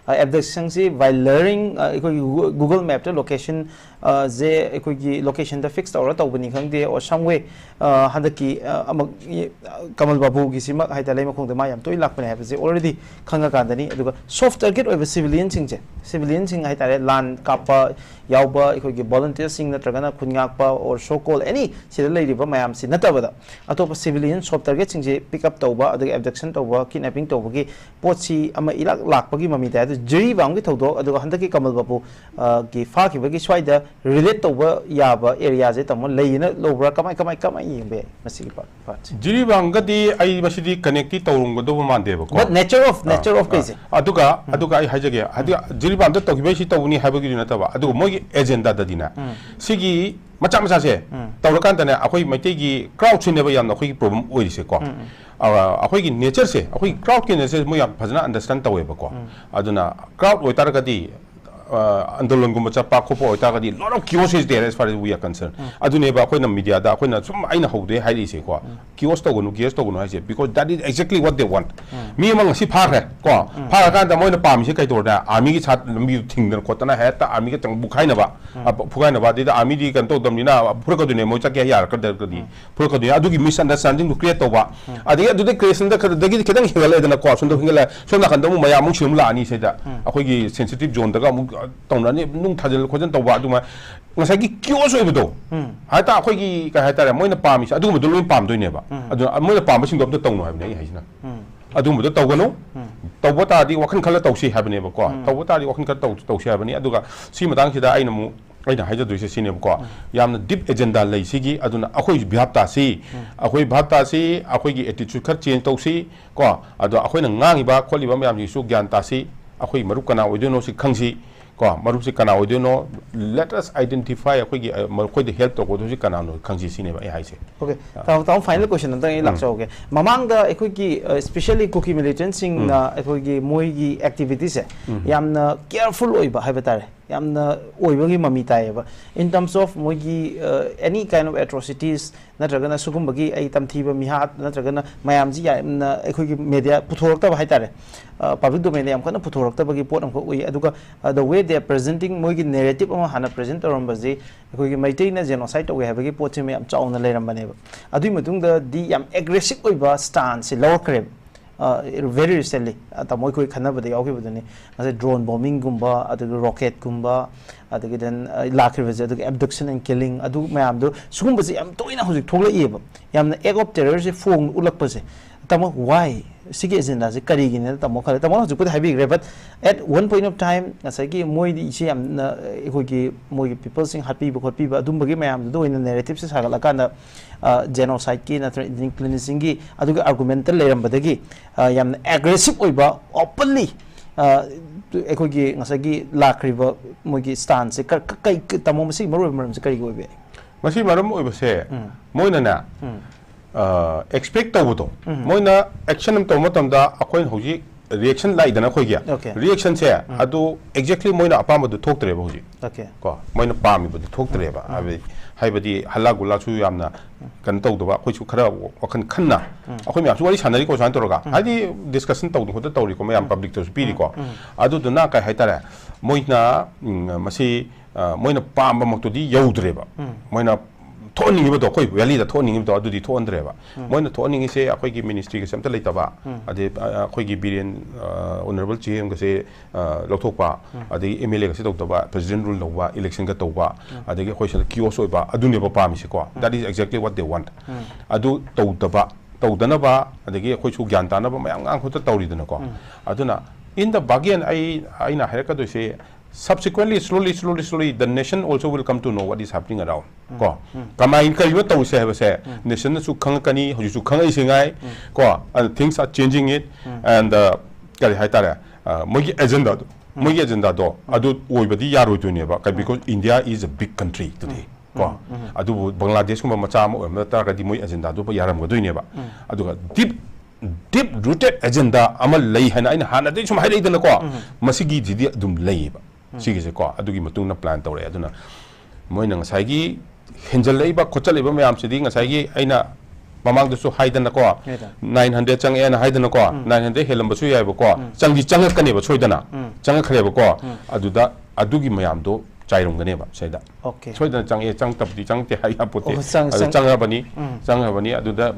ꯑ, abductionꯁꯤ by luring, ꯑ, ꯑꯩꯈꯣꯏꯒꯤ Google, Google Mapꯇ location, ꯑ, ꯁꯦ ꯑꯩꯈꯣꯏꯒꯤ locationꯗ fix ꯇꯧꯔ ꯇꯧꯕꯅꯤ ꯈꯪꯗꯦ, or some way, ꯑ, ꯍꯟꯗꯛꯀꯤ, ꯑ, ꯑꯃꯛ, ꯏ, ꯑ, ꯀꯃꯜ ꯕꯥꯕꯨꯒꯤꯁꯤꯃꯛ ꯍꯥꯏꯇꯥꯔꯦ, ꯂꯩꯃꯈꯣꯡꯗ ꯃꯥ ꯌꯥꯝ ꯇꯣꯏꯅ ꯂꯥꯛꯄꯅꯦ ꯍꯥꯏꯕꯁꯦ already ꯈꯪꯉꯀꯥꯟꯗꯅꯤ꯫ ꯑꯗꯨꯒ soft target ꯑꯣꯏꯕ civilianꯁꯤꯡꯁꯦ, civilianꯁꯤꯡ ꯍꯥꯏꯇꯥꯔꯦ, ꯂꯥꯟ ꯀꯥꯞꯄ ꯌꯥꯎꯕ ꯑꯩꯈꯣꯏꯒꯤ volunteerꯁꯤꯡ ꯅꯠꯇ꯭ꯔꯒꯅ ꯈꯨꯟ ꯉꯥꯛꯄ or so call any ꯁꯤꯗ ꯂꯩꯔꯤꯕ ꯃꯌꯥꯝꯁꯤ ꯅꯠꯇꯕꯗ ꯑꯇꯣꯞꯄ civilian soft targetꯁꯤꯡꯁꯦ pick up ꯇꯧꯕ, ꯑꯗꯒꯤ abduction ꯇꯧꯕ, kidnapping ꯇꯧꯕꯒꯤ ꯄꯣꯠꯁꯤ ꯑꯃ ꯏꯂꯥꯛ ꯂꯥꯛꯄꯒꯤ ꯃꯃꯤ ꯇꯥꯏ꯫ ꯑꯗꯨ ꯖꯤꯔꯤꯕꯥꯝꯒꯤ ꯊꯧꯗꯣꯛ, ꯑꯗꯨꯒ ꯍꯟꯗꯛꯀꯤ ꯀꯃꯜ ꯕꯥꯕꯨ, ꯑ, ꯒꯤ ꯐꯥꯈꯤꯕꯒꯤ ꯁ꯭ꯋꯥꯏꯗ relate ꯇꯧꯕ ꯌꯥꯕ areaꯁꯦ ꯇꯥꯃꯣ ꯂꯩꯌꯦꯅ ꯂꯧꯕ꯭ꯔꯥ? ꯀꯃꯥꯏ, ꯀꯃꯥꯏ, ꯀꯃꯥꯏ ꯌꯦꯡꯕ ꯌꯥꯏ ꯃꯁꯤꯒꯤ part, partꯁꯦ? ꯖꯤꯔꯤꯕꯥꯝꯒꯗꯤ ꯑꯩ ꯃꯁꯤꯗꯤ connectꯇꯤ ꯇꯧꯔꯝꯒꯗꯧꯕ ꯃꯥꯟꯗꯦꯕꯀꯣ꯫ But nature of, ah, nature of ꯑꯥ꯫ ꯀꯩꯁꯦ꯫ ꯑꯗꯨꯒ, ꯎꯝ꯫ ꯑꯗꯨꯒ ꯑꯩ ꯍꯥꯏꯖꯒꯦ, ꯍꯥꯏꯗꯤ ꯖꯤꯔꯤꯕꯥꯝꯗ ꯇꯧꯈꯤꯕꯩ ꯁꯤ ꯇꯧꯕꯅꯤ ꯍꯥꯏꯕꯒꯤꯗꯤ ꯅꯠꯇꯕ, ꯑꯗꯨꯒ ꯃꯣꯏꯒꯤ agendaꯗꯗꯤꯅꯦ, ꯎꯝ꯫ ꯁꯤꯒꯤ ꯃꯆꯥ ꯃꯆꯥꯁꯦ ꯎꯝ꯫ ꯇꯧꯔꯀꯥꯟꯗꯅꯦ ꯑꯩꯈꯣꯏ ꯃꯩꯇꯩꯒꯤ crowdꯁꯤꯅꯦꯕ ꯌꯥꯝꯅ ꯑꯩꯈꯣꯏꯒꯤ problem ꯑꯣꯏꯔꯤꯁꯦꯀꯣ꯫ ꯎꯝ, ꯎꯝ꯫ ꯑ, ꯑꯩꯈꯣꯏꯒꯤ natureꯁꯦ, ꯑꯩꯈꯣꯏꯒꯤ crowdꯀꯤ natureꯁꯦ ꯃꯣꯏ ꯌꯥꯝ ꯐꯖꯅ understand ꯇꯧꯋꯦꯕꯀꯣ꯫ ꯎꯝ꯫ ꯑꯗꯨꯅ crowd ꯑꯣꯏꯇꯥꯔꯒꯗꯤ, ꯑ, ꯑꯟꯗꯣꯂꯟꯒꯨꯝꯕ ꯆꯠꯄ ꯈꯣꯠꯄ ꯑꯣꯏꯇꯥꯔꯒꯗꯤ lot of chaos is there as far as we are concerned꯫ ꯎꯝ꯫ ꯑꯗꯨꯅꯦꯕ ꯑꯩꯈꯣꯏꯅ mediaꯗ ꯑꯩꯈꯣꯏꯅ ꯁꯨꯝ ꯑꯩꯅ ꯍꯧꯕꯗꯩ ꯍꯥꯏꯔꯛꯏꯁꯦꯀꯣ꯫ ꯎꯝ꯫ Chaos ꯇꯧꯒꯅꯨ, chaos ꯇꯧꯒꯅꯨ ꯍꯥꯏꯁꯦ, because that is exactly what they want꯫ ꯎꯝ꯫ ꯃꯤ ꯑꯃ ꯉꯁꯤ ꯐꯥꯈ꯭ꯔꯦ ꯀꯣ꯫ ꯎꯝ꯫ ꯐꯥꯈ꯭ꯔꯀꯥꯟꯗ ꯃꯣꯏꯅ ꯄꯥꯝꯃꯤꯁꯦ ꯀꯩ ꯇꯧꯔꯗ? Armyꯒꯤ ꯁꯥꯠ ꯂꯝꯕꯤꯗꯨ ꯊꯤꯡꯗꯅ ꯈꯣꯠꯇꯅ ꯍꯦꯛꯇ armyꯒ ꯆꯪ ꯄꯨꯈꯥꯏꯅꯕ, ꯎꯝ꯫ ꯑ, ꯐꯨꯒꯥꯏꯅꯕ, ꯑꯗꯩꯗ armyꯗꯤ ꯀꯩꯅꯣ ꯇꯧꯗꯕꯅꯤꯅ ꯐꯨꯔꯛꯀꯗꯣꯏꯅꯦ, ꯃꯣꯏ ꯆꯠꯀꯦ ꯌꯥꯔꯛꯀꯗ꯭ꯔꯒꯗꯤ꯫ ꯎꯝ꯫ ꯐꯨꯔꯛꯀꯗꯣꯏꯅꯦ꯫ ꯑꯗꯨꯒꯤ misunderstandingꯗꯨ create ꯇꯧꯕ꯫ ꯎꯝ꯫ ꯑꯗꯒꯤ ꯑꯗꯨꯗꯩ crisis ꯈꯔꯗꯒꯤꯗꯤ ꯈꯤꯇꯪ ꯍꯦꯟꯒꯠꯂꯛꯑꯦꯗꯅꯀꯣ, ꯁꯣꯝꯗ ꯍꯦꯟꯒꯠꯂꯛꯑꯦ꯫ ꯁꯣꯝ ꯅꯥꯀꯟꯗ ꯑꯃꯨꯛ ꯃꯌꯥꯝ ꯑꯃꯨꯛ ꯁꯤꯃꯨꯛ ꯂꯥꯛꯑꯅꯤ ꯁꯤꯗ꯫ ꯎꯝ꯫ ꯑꯩꯈꯣꯏꯒꯤ sensitive zoneꯗꯒ ꯑꯃꯨꯛ, ꯑ, ꯇꯧꯅꯔꯅꯤ, ꯅꯨꯡ ꯊꯥꯖꯤꯜ ꯈꯣꯠꯆꯤꯟ ꯇꯧꯕ, ꯑꯗꯨꯃꯥꯏꯅ ꯉꯁꯥꯏꯒꯤ chaos ꯑꯣꯏꯕꯗꯣ꯫ ꯎꯝ꯫ ꯍꯥꯏꯇꯥ ꯑꯩꯈꯣꯏꯒꯤ ꯀꯩ ꯍꯥꯏꯇꯥꯔꯦ, ꯃꯣꯏꯅ ꯄꯥꯝꯃꯤꯁꯦ ꯑꯗꯨꯒꯨꯝꯕꯗꯣ ꯂꯣꯏ ꯄꯥꯝꯗꯣꯏꯅꯦꯕ꯫ ꯎꯝ꯫ ꯑꯗꯨꯅ ꯃꯣꯏꯅ ꯄꯥꯝꯕꯁꯤꯡꯗꯣ ꯑꯝꯇ ꯇꯧꯅꯣ ꯍꯥꯏꯕꯅꯦ ꯑꯩ ꯍꯥꯏꯁꯤꯅ꯫ ꯎꯝ꯫ ꯑꯗꯨꯒꯨꯝꯕꯗꯣ ꯇꯧꯒꯅꯨ꯫ ꯇꯧꯕ ꯇꯥꯔꯗꯤ ꯋꯥꯈꯜ ꯈꯜꯂ ꯇꯧꯁꯤ ꯍꯥꯏꯕꯅꯦꯕꯀꯣ꯫ ꯇꯧꯕ ꯇꯥꯔꯗꯤ ꯋꯥꯈꯜ ꯈꯜꯂ ꯇꯧ-, ꯇꯧꯁꯤ ꯍꯥꯏꯕꯅꯤ꯫ ꯑꯗꯨꯒ ꯁꯤ ꯃꯇꯥꯡꯁꯤꯗ ꯑꯩꯅ ꯑꯃꯨꯛ, ꯑꯩꯅ ꯍꯥꯏꯖꯗꯣꯏꯁꯦ ꯁꯤꯅꯦꯕꯀꯣ꯫ ꯌꯥꯝꯅ deep agenda ꯂꯩ ꯁꯤꯒꯤ꯫ ꯑꯗꯨꯅ ꯑꯩꯈꯣꯏ ꯚꯥꯞ ꯇꯥꯁꯤ, ꯑꯩꯈꯣꯏ ꯚꯥꯞ ꯇꯥꯁꯤ, ꯑꯩꯈꯣꯏꯒꯤ attitude ꯈꯔ change ꯇꯧꯁꯤ ꯀꯣ꯫ ꯑꯗꯣ ꯑꯩꯈꯣꯏꯅ ꯉꯥꯡꯉꯤꯕ ꯈꯣꯠꯂꯤꯕ ꯃꯌꯥꯝꯁꯤꯁꯨ ꯒ꯭ꯌꯥꯟ ꯇꯥꯁꯤ꯫ ꯑꯩꯈꯣꯏ ꯃꯔꯨꯞ ꯀꯅꯥ ꯑꯣꯏꯗꯣꯏꯅꯣ ꯁꯤ ꯈꯪꯁꯤ ꯀꯣ꯫ ꯃꯔꯨꯞꯁꯤ ꯀꯅꯥ ꯑꯣꯏꯗꯣꯏꯅꯣ? Let us identify꯫ ꯑꯩꯈꯣꯏꯒꯤ, ꯑ, ꯃꯈꯣꯏꯗ help ꯇꯧꯒꯗꯧꯁꯤ ꯀꯅꯥꯅꯣ ꯈꯪꯁꯤ ꯁꯤꯅꯦꯕ ꯑꯩ ꯍꯥꯏꯁꯦ꯫ Okay, ꯇꯥꯃꯣ, ꯇꯥꯃꯣ, final question ꯑꯝꯇꯪ ꯑꯩ ꯂꯥꯛꯆꯍꯧꯒꯦ꯫ ꯃꯃꯥꯡꯗ ꯑꯩꯈꯣꯏꯒꯤ, ꯑ, especially ꯀꯨꯀꯤ militantꯁꯤꯡꯅ ꯑꯩꯈꯣꯏꯒꯤ ꯃꯣꯏꯒꯤ activityꯁꯦ ꯌꯥꯝꯅ careful ꯑꯣꯏꯕ ꯍꯥꯏꯕ ꯇꯥꯔꯦ, ꯌꯥꯝꯅ ꯑꯣꯏꯕꯒꯤ ꯃꯃꯤ ꯇꯥꯏꯌꯦꯕ꯫ In terms of ꯃꯣꯏꯒꯤ, ꯑ, any kind of atrocities ꯅꯠꯇ꯭ꯔꯒꯅ ꯁꯤꯒꯨꯝꯕꯒꯤ ꯑꯩ ꯇꯝꯊꯤꯕ ꯃꯤꯍꯥꯠ ꯅꯠꯇ꯭ꯔꯒꯅ ꯃꯌꯥꯝꯁꯤ ꯌꯥꯝꯅ ꯑꯩꯈꯣꯏꯒꯤ media ꯄꯨꯊꯣꯔꯛꯇꯕ ꯍꯥꯏꯇꯥꯔꯦ, ꯑ, public domainꯗ ꯌꯥꯝ ꯀꯟꯅ ꯄꯨꯊꯣꯔꯛꯇꯕꯒꯤ ꯄꯣꯠ ꯑꯃꯈꯛ ꯎꯏ꯫ ꯑꯗꯨꯒ, ꯑ, the way they are presenting, ꯃꯣꯏꯒꯤ narrative ꯑꯃ ꯍꯥꯟꯅ present ꯇꯧꯔꯝꯕꯁꯤ ꯑꯩꯈꯣꯏꯒꯤ ꯃꯩꯇꯩꯅ genocide ꯇꯧꯋꯦ ꯍꯥꯏꯕꯒꯤ ꯄꯣꯠꯁꯤꯃ ꯌꯥꯝ ꯆꯥꯎꯅ ꯂꯩꯔꯝꯕꯅꯦꯕ꯫ ꯑꯗꯨꯒꯤ ꯃꯇꯨꯡꯗꯗꯤ ꯌꯥꯝ aggressive ꯑꯣꯏꯕ stanceꯁꯦ ꯂꯧꯔꯛꯈ꯭ꯔꯦꯕ꯫ ꯑ, very recently, ꯑ, ꯇꯥꯃꯣ ꯑꯩꯈꯣꯏ ꯈꯟꯅꯕꯗ ꯌꯥꯎꯈꯤꯕꯗꯨꯅꯤ꯫ ꯉꯁꯥꯏ drone bombingꯒꯨꯝꯕ, ꯑꯗꯨꯒ rocketꯀꯨꯝꯕ, ꯑꯗꯒꯤ then, ꯑ, ꯂꯥꯛꯈ꯭ꯔꯤꯕꯁꯦ, ꯑꯗꯨꯒ abduction and killing, ꯑꯗꯨ ꯃꯌꯥꯝꯗꯣ, ꯁꯤꯒꯨꯝꯕꯁꯦ ꯌꯥꯝ ꯇꯣꯏꯅ ꯍꯧꯖꯤꯛ ꯊꯣꯛꯂꯛꯏꯑꯕ꯫ ꯌꯥꯝꯅ act of terrorꯁꯦ ꯐꯣꯡ ꯎꯠꯂꯛꯄꯁꯦ꯫ ꯇꯥꯃꯣ, why? ꯁꯤꯒꯤ agendaꯁꯦ ꯀꯔꯤꯒꯤꯅꯦꯅ ꯇꯥꯃꯣ ꯈꯜꯂꯦ? ꯇꯥꯃꯣꯅ ꯍꯧꯖꯤꯛꯄꯨꯗꯤ ꯍꯥꯏꯕꯤꯈ꯭ꯔꯦ, but at one point of time, ꯉꯁꯥꯏꯒꯤ ꯃꯣꯏꯗꯤ ꯏꯁꯦ ꯌꯥꯝꯅ, ꯑ, ꯑꯩꯈꯣꯏꯒꯤ, ꯃꯣꯏꯒꯤ peopleꯁꯤꯡ ꯍꯥꯠꯄꯤꯕ ꯈꯣꯠꯄꯤꯕ ꯑꯗꯨꯝꯕꯒꯤ ꯃꯌꯥꯝꯗꯨꯗ ꯑꯣꯏꯅ narrativeꯁꯦ ꯁꯥꯒꯠꯂꯀꯥꯟꯗ, ꯑ, genocideꯀꯤ ꯅꯠꯇ꯭ꯔꯒ ethnic cleansingꯒꯤ ꯑꯗꯨꯒꯤ argumentꯇ ꯂꯩꯔꯝꯕꯗꯒꯤ, ꯑ, ꯌꯥꯝꯅ aggressive ꯑꯣꯏꯕ, openly, ꯑ, ꯑꯩꯈꯣꯏꯒꯤ ꯉꯁꯥꯏꯒꯤ ꯂꯥꯛꯈ꯭ꯔꯤꯕ ꯃꯣꯏꯒꯤ stanceꯁꯦ ꯀ-, ꯀ-, ꯀꯩ, ꯀ-, ꯇꯥꯃꯣ, ꯃꯁꯤꯒꯤ ꯃꯔꯨꯑꯣꯏꯕ ꯃꯔꯝꯁꯦ ꯀꯔꯤꯒꯤ ꯑꯣꯏꯕ ꯌꯥꯏ? ꯃꯁꯤ ꯃꯔꯝ ꯑꯣꯏꯕꯁꯦ, ꯃꯣꯏꯅꯅꯦ, ꯑ, expect ꯇꯧꯕꯗꯣ, ꯃꯣꯏꯅ action ꯑꯃ ꯇꯧꯕ ꯃꯇꯝꯗ ꯑꯩꯈꯣꯏꯅ ꯍꯧꯖꯤꯛ reaction ꯂꯥꯛꯏꯗꯅ ꯑꯩꯈꯣꯏꯒꯤ, Okay. reactionꯁꯦ, ꯑꯗꯨ exactly ꯃꯣꯏꯅ ꯑꯄꯥꯝꯕꯗꯨ ꯊꯣꯛꯇ꯭ꯔꯦꯕ ꯍꯧꯖꯤꯛ꯫ Okay. ꯀꯣ, ꯃꯣꯏꯅ ꯄꯥꯝꯃꯤꯕꯗꯨ ꯊꯣꯛꯇ꯭ꯔꯦꯕ꯫ ꯍꯥꯏꯕꯗꯤ, ꯍꯥꯏꯕꯗꯤ ꯍꯜꯂꯥ ꯒꯨꯂꯥꯁꯨ ꯌꯥꯝꯅ ꯀꯩꯅꯣ ꯇꯧꯗꯕ, ꯑꯩꯈꯣꯏꯁꯨ ꯈꯔ ꯋꯥꯈꯜ ꯈꯟꯅ, ꯑꯩꯈꯣꯏ ꯃꯌꯥꯝꯁꯨ ꯋꯥꯔꯤ ꯁꯥꯟꯅꯔꯤꯀꯣ ꯁꯨꯃꯥꯏꯅ ꯇꯧꯔꯒ꯫ ꯍꯥꯏꯗꯤ discussion ꯇꯧꯗꯅ ꯈꯣꯠꯇꯅ ꯇꯧꯔꯤꯀꯣ, ꯃꯌꯥꯝ publicꯇꯁꯨ ꯄꯤꯔꯤꯀꯣ꯫ ꯑꯗꯨꯗꯨꯅ ꯀꯩ ꯍꯥꯏꯇꯥꯔꯦ, ꯃꯣꯏꯅ, ꯎꯝ, ꯃꯁꯤ, ꯑ, ꯃꯣꯏꯅ ꯄꯥꯝꯕꯃꯛꯇꯨꯗꯤ ꯌꯧꯗ꯭ꯔꯦꯕ꯫ ꯃꯣꯏꯅ ꯊꯣꯛꯍꯟꯅꯤꯡꯉꯤꯕꯗꯣ, ꯑꯩꯈꯣꯏ valleyꯗ ꯊꯣꯛꯍꯟꯅꯤꯡꯉꯤꯕꯗꯣ, ꯑꯗꯨꯗꯤ ꯊꯣꯛꯍꯟꯗ꯭ꯔꯦꯕ꯫ ꯃꯣꯏꯅ ꯊꯣꯛꯍꯟꯅꯤꯡꯉꯤꯁꯦ ꯑꯩꯈꯣꯏꯒꯤ ministryꯒꯁꯦ ꯑꯝꯇ ꯂꯩꯇꯕ, ꯑꯗꯩ, ꯑ, ꯑꯩꯈꯣꯏꯒꯤ ꯕꯤꯔꯦꯟ, ꯑ, honourable ꯁꯤ ꯑꯦꯝꯒꯁꯦ, ꯑ, ꯂꯧꯊꯣꯛꯄ, ꯑꯗꯒꯤ ꯑꯦꯝ ꯑꯦꯜ ꯑꯦꯒꯁꯦ ꯇꯧꯗꯕ, president rule ꯂꯧꯕ, electionꯒ ꯇꯧꯕ, ꯑꯗꯒꯤ ꯑꯩꯈꯣꯏ ꯁꯤꯗ chaos ꯑꯣꯏꯕ, ꯑꯗꯨꯅꯦꯕ ꯄꯥꯝꯃꯤꯁꯦꯀꯣ꯫ That is exactly what they want. ꯑꯗꯨ ꯇꯧꯗꯕ, ꯇꯧꯗꯅꯕ, ꯑꯗꯒꯤ ꯑꯩꯈꯣꯏꯁꯨ ꯒ꯭ꯌꯥꯟ ꯇꯥꯅꯕ ꯃꯌꯥꯝ ꯉꯥꯡ ꯈꯣꯠꯇ ꯇꯧꯔꯤꯗꯅꯀꯣ꯫ ꯑꯗꯨꯅ in the bargain ꯑꯩ ꯑꯩꯅ ꯍꯥꯏꯔꯛꯀꯗꯣꯏꯁꯦ, subsequently, slowly, slowly, slowly, the nation also will come to know what is happening around. ꯀꯣ, ꯀꯃꯥꯏꯅ, ꯀꯔꯤꯅꯣ ꯇꯧꯔꯤꯁꯦ ꯍꯥꯏꯕꯁꯦ nationꯅꯁꯨ ꯈꯪꯉꯛꯀꯅꯤ, ꯍꯧꯖꯤꯛꯁꯨ ꯈꯪꯉꯛꯏꯁꯦ ꯉꯥꯏ꯫ ꯀꯣ, and things are changing it, and, uh, ꯀꯔꯤ ꯍꯥꯏꯇꯥꯔꯦ, uh, ꯃꯣꯏꯒꯤ agendaꯗꯣ, ꯃꯣꯏꯒꯤ agendaꯗꯣ ꯑꯗꯨ ꯑꯣꯏꯕꯗꯤ ꯌꯥꯔꯣꯏꯗꯣꯏꯅꯦꯕ, ꯀ-, because India is a big country today. ꯀꯣ, ꯑꯗꯨꯕꯨ ꯕꯪꯒ꯭ꯂꯥꯗꯦꯁꯀꯨꯝꯕ ꯃꯆꯥ ꯑꯃ ꯑꯣꯏꯔꯝꯕ ꯇꯥꯔꯒꯗꯤ ꯃꯣꯏ agendaꯗꯨ ꯌꯥꯔꯝꯒꯗꯣꯏꯅꯦꯕ꯫ ꯑꯗꯨꯒ deep, deep rooted agenda ꯑꯃ ꯂꯩ ꯍꯥꯏꯅ ꯑꯩꯅ ꯍꯥꯟꯅꯗꯒꯤ ꯁꯨꯝ ꯍꯥꯏꯔꯛꯏꯗꯅꯀꯣ, ꯃꯁꯤꯒꯤꯁꯤꯗꯤ ꯑꯗꯨꯝ ꯂꯩꯌꯦꯕ꯫ ꯁꯤꯒꯤꯁꯦꯀꯣ, ꯑꯗꯨꯒꯤ ꯃꯇꯨꯡ ꯏꯟꯅ plan ꯇꯧꯔꯛꯑꯦ꯫ ꯑꯗꯨꯅ ꯃꯣꯏꯅ ꯉꯁꯥꯏꯒꯤ ꯍꯦꯟꯖꯜꯂꯛꯏꯕ ꯈꯣꯠꯆꯜꯂꯛꯏꯕ ꯃꯌꯥꯝꯁꯤꯗꯤ ꯉꯁꯥꯏꯒꯤ ꯑꯩꯅ ꯃꯃꯥꯡꯗꯁꯨ ꯍꯥꯏꯗꯅꯀꯣ, ꯍꯥꯏꯗ꯫ Nine hundred ꯆꯪꯉꯛꯑꯦꯅ ꯍꯥꯏꯗꯅꯀꯣ, nine hundred ꯍꯦꯜꯂꯝꯕꯁꯨ ꯌꯥꯏꯕꯀꯣ, ꯆꯪꯗꯤ ꯆꯪꯉꯛꯀꯅꯦꯕ ꯁꯣꯏꯗꯅ, ꯆꯪꯉꯛꯈ꯭ꯔꯦꯕꯀꯣ꯫ ꯑꯗꯨꯗ ꯑꯗꯨꯒꯤ ꯃꯌꯥꯝꯗꯣ ꯆꯥꯏꯔꯝꯒꯅꯦꯕ ꯁꯤꯗ꯫ Okay꯫ ꯁꯣꯏꯗꯅ ꯆꯪꯉꯛꯑꯦ, ꯆꯪꯉꯛꯇꯕꯗꯤ ꯆꯪꯉꯛꯇꯦ ꯍꯥꯏ ꯌꯥꯄꯣꯠꯇꯦ꯫ ꯑꯣ, ꯆꯪ-, ꯑꯗꯨ ꯆꯪ-, ꯆꯪꯉꯕꯅꯤ, ꯆꯪꯉꯕꯅꯤ, ꯑꯗꯨꯗ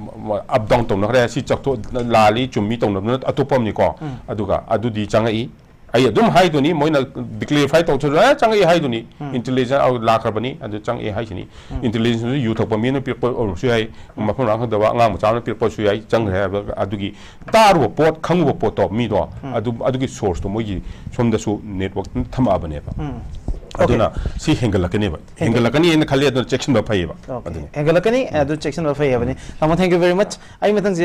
up down ꯇꯧꯅꯈ꯭ꯔꯦ, ꯁꯤ ꯆꯠꯊꯣꯛ-, ꯂꯥꯜꯂꯤ ꯆꯨꯝꯃꯤ ꯇꯧꯅꯕꯗꯨꯅ ꯑꯇꯣꯞꯄ ꯑꯃꯅꯤꯀꯣ꯫ ꯑꯗꯨꯒ ꯑꯗꯨꯗꯤ ꯆꯪꯉꯛꯏ, ꯑꯩ ꯑꯗꯨꯝ ꯍꯥꯏꯗꯨꯅꯤ, ꯃꯣꯏꯅ clarify ꯇꯧꯊꯣꯛꯑꯁꯨ, "ꯑꯦ, ꯆꯪꯉꯛꯏ" ꯍꯥꯏꯗꯨꯅꯤ꯫ Intelligence ꯑꯧ ꯂꯥꯛꯈ꯭ꯔꯕꯅꯤ, ꯑꯗꯨ ꯆꯪꯉꯛꯑꯦ ꯍꯥꯏꯁꯤꯅꯤ꯫ Intelligenceꯗꯨ ꯌꯨ ꯊꯛꯄ ꯃꯤꯅ ꯄꯤꯔꯛꯄ ꯑꯣꯏꯔꯝꯕꯁꯨ ꯌꯥꯏ, ꯃꯐꯝ ꯃꯔꯥꯡ ꯈꯪꯗꯕ ꯑꯉꯥꯡ ꯃꯆꯥ ꯑꯃꯅ ꯄꯤꯔꯛꯄꯁꯨ ꯌꯥꯏ, ꯆꯪꯈ꯭ꯔꯦ ꯍꯥꯏꯕ ꯑꯗꯨꯒꯤ ꯇꯥꯔꯨꯕ ꯄꯣꯠ, ꯈꯪꯉꯨꯕ ꯄꯣꯠꯇꯣ ꯃꯤꯗꯣ, ꯑꯗꯨ, ꯑꯗꯨꯒꯤ sourceꯇꯣ ꯃꯣꯏꯒꯤ ꯁꯣꯝꯗꯁꯨ network ꯊꯝꯃꯛꯑꯕꯅꯦꯕ꯫ ꯑꯗꯨꯅ ꯁꯤ ꯍꯦꯟꯒꯠꯂꯛꯀꯅꯦꯕ꯫ ꯍꯦꯟꯒꯠꯂꯛꯀꯅꯤ ꯍꯥꯏꯅ ꯈꯜꯂꯤ, ꯑꯗꯨꯅ ꯆꯦꯛꯁꯤꯟꯕ ꯐꯩꯌꯦꯕ꯫ Okay꯫ ꯑꯗꯨꯅꯤ꯫ ꯍꯦꯟꯒꯠꯂꯛꯀꯅꯤ, ꯑꯗꯨ ꯆꯦꯛꯁꯤꯟꯕ ꯐꯩ ꯍꯥꯏꯕꯅꯤ꯫ ꯇꯥꯃꯣ, thank you very much꯫ ꯑꯩ ꯃꯊꯪꯁꯦ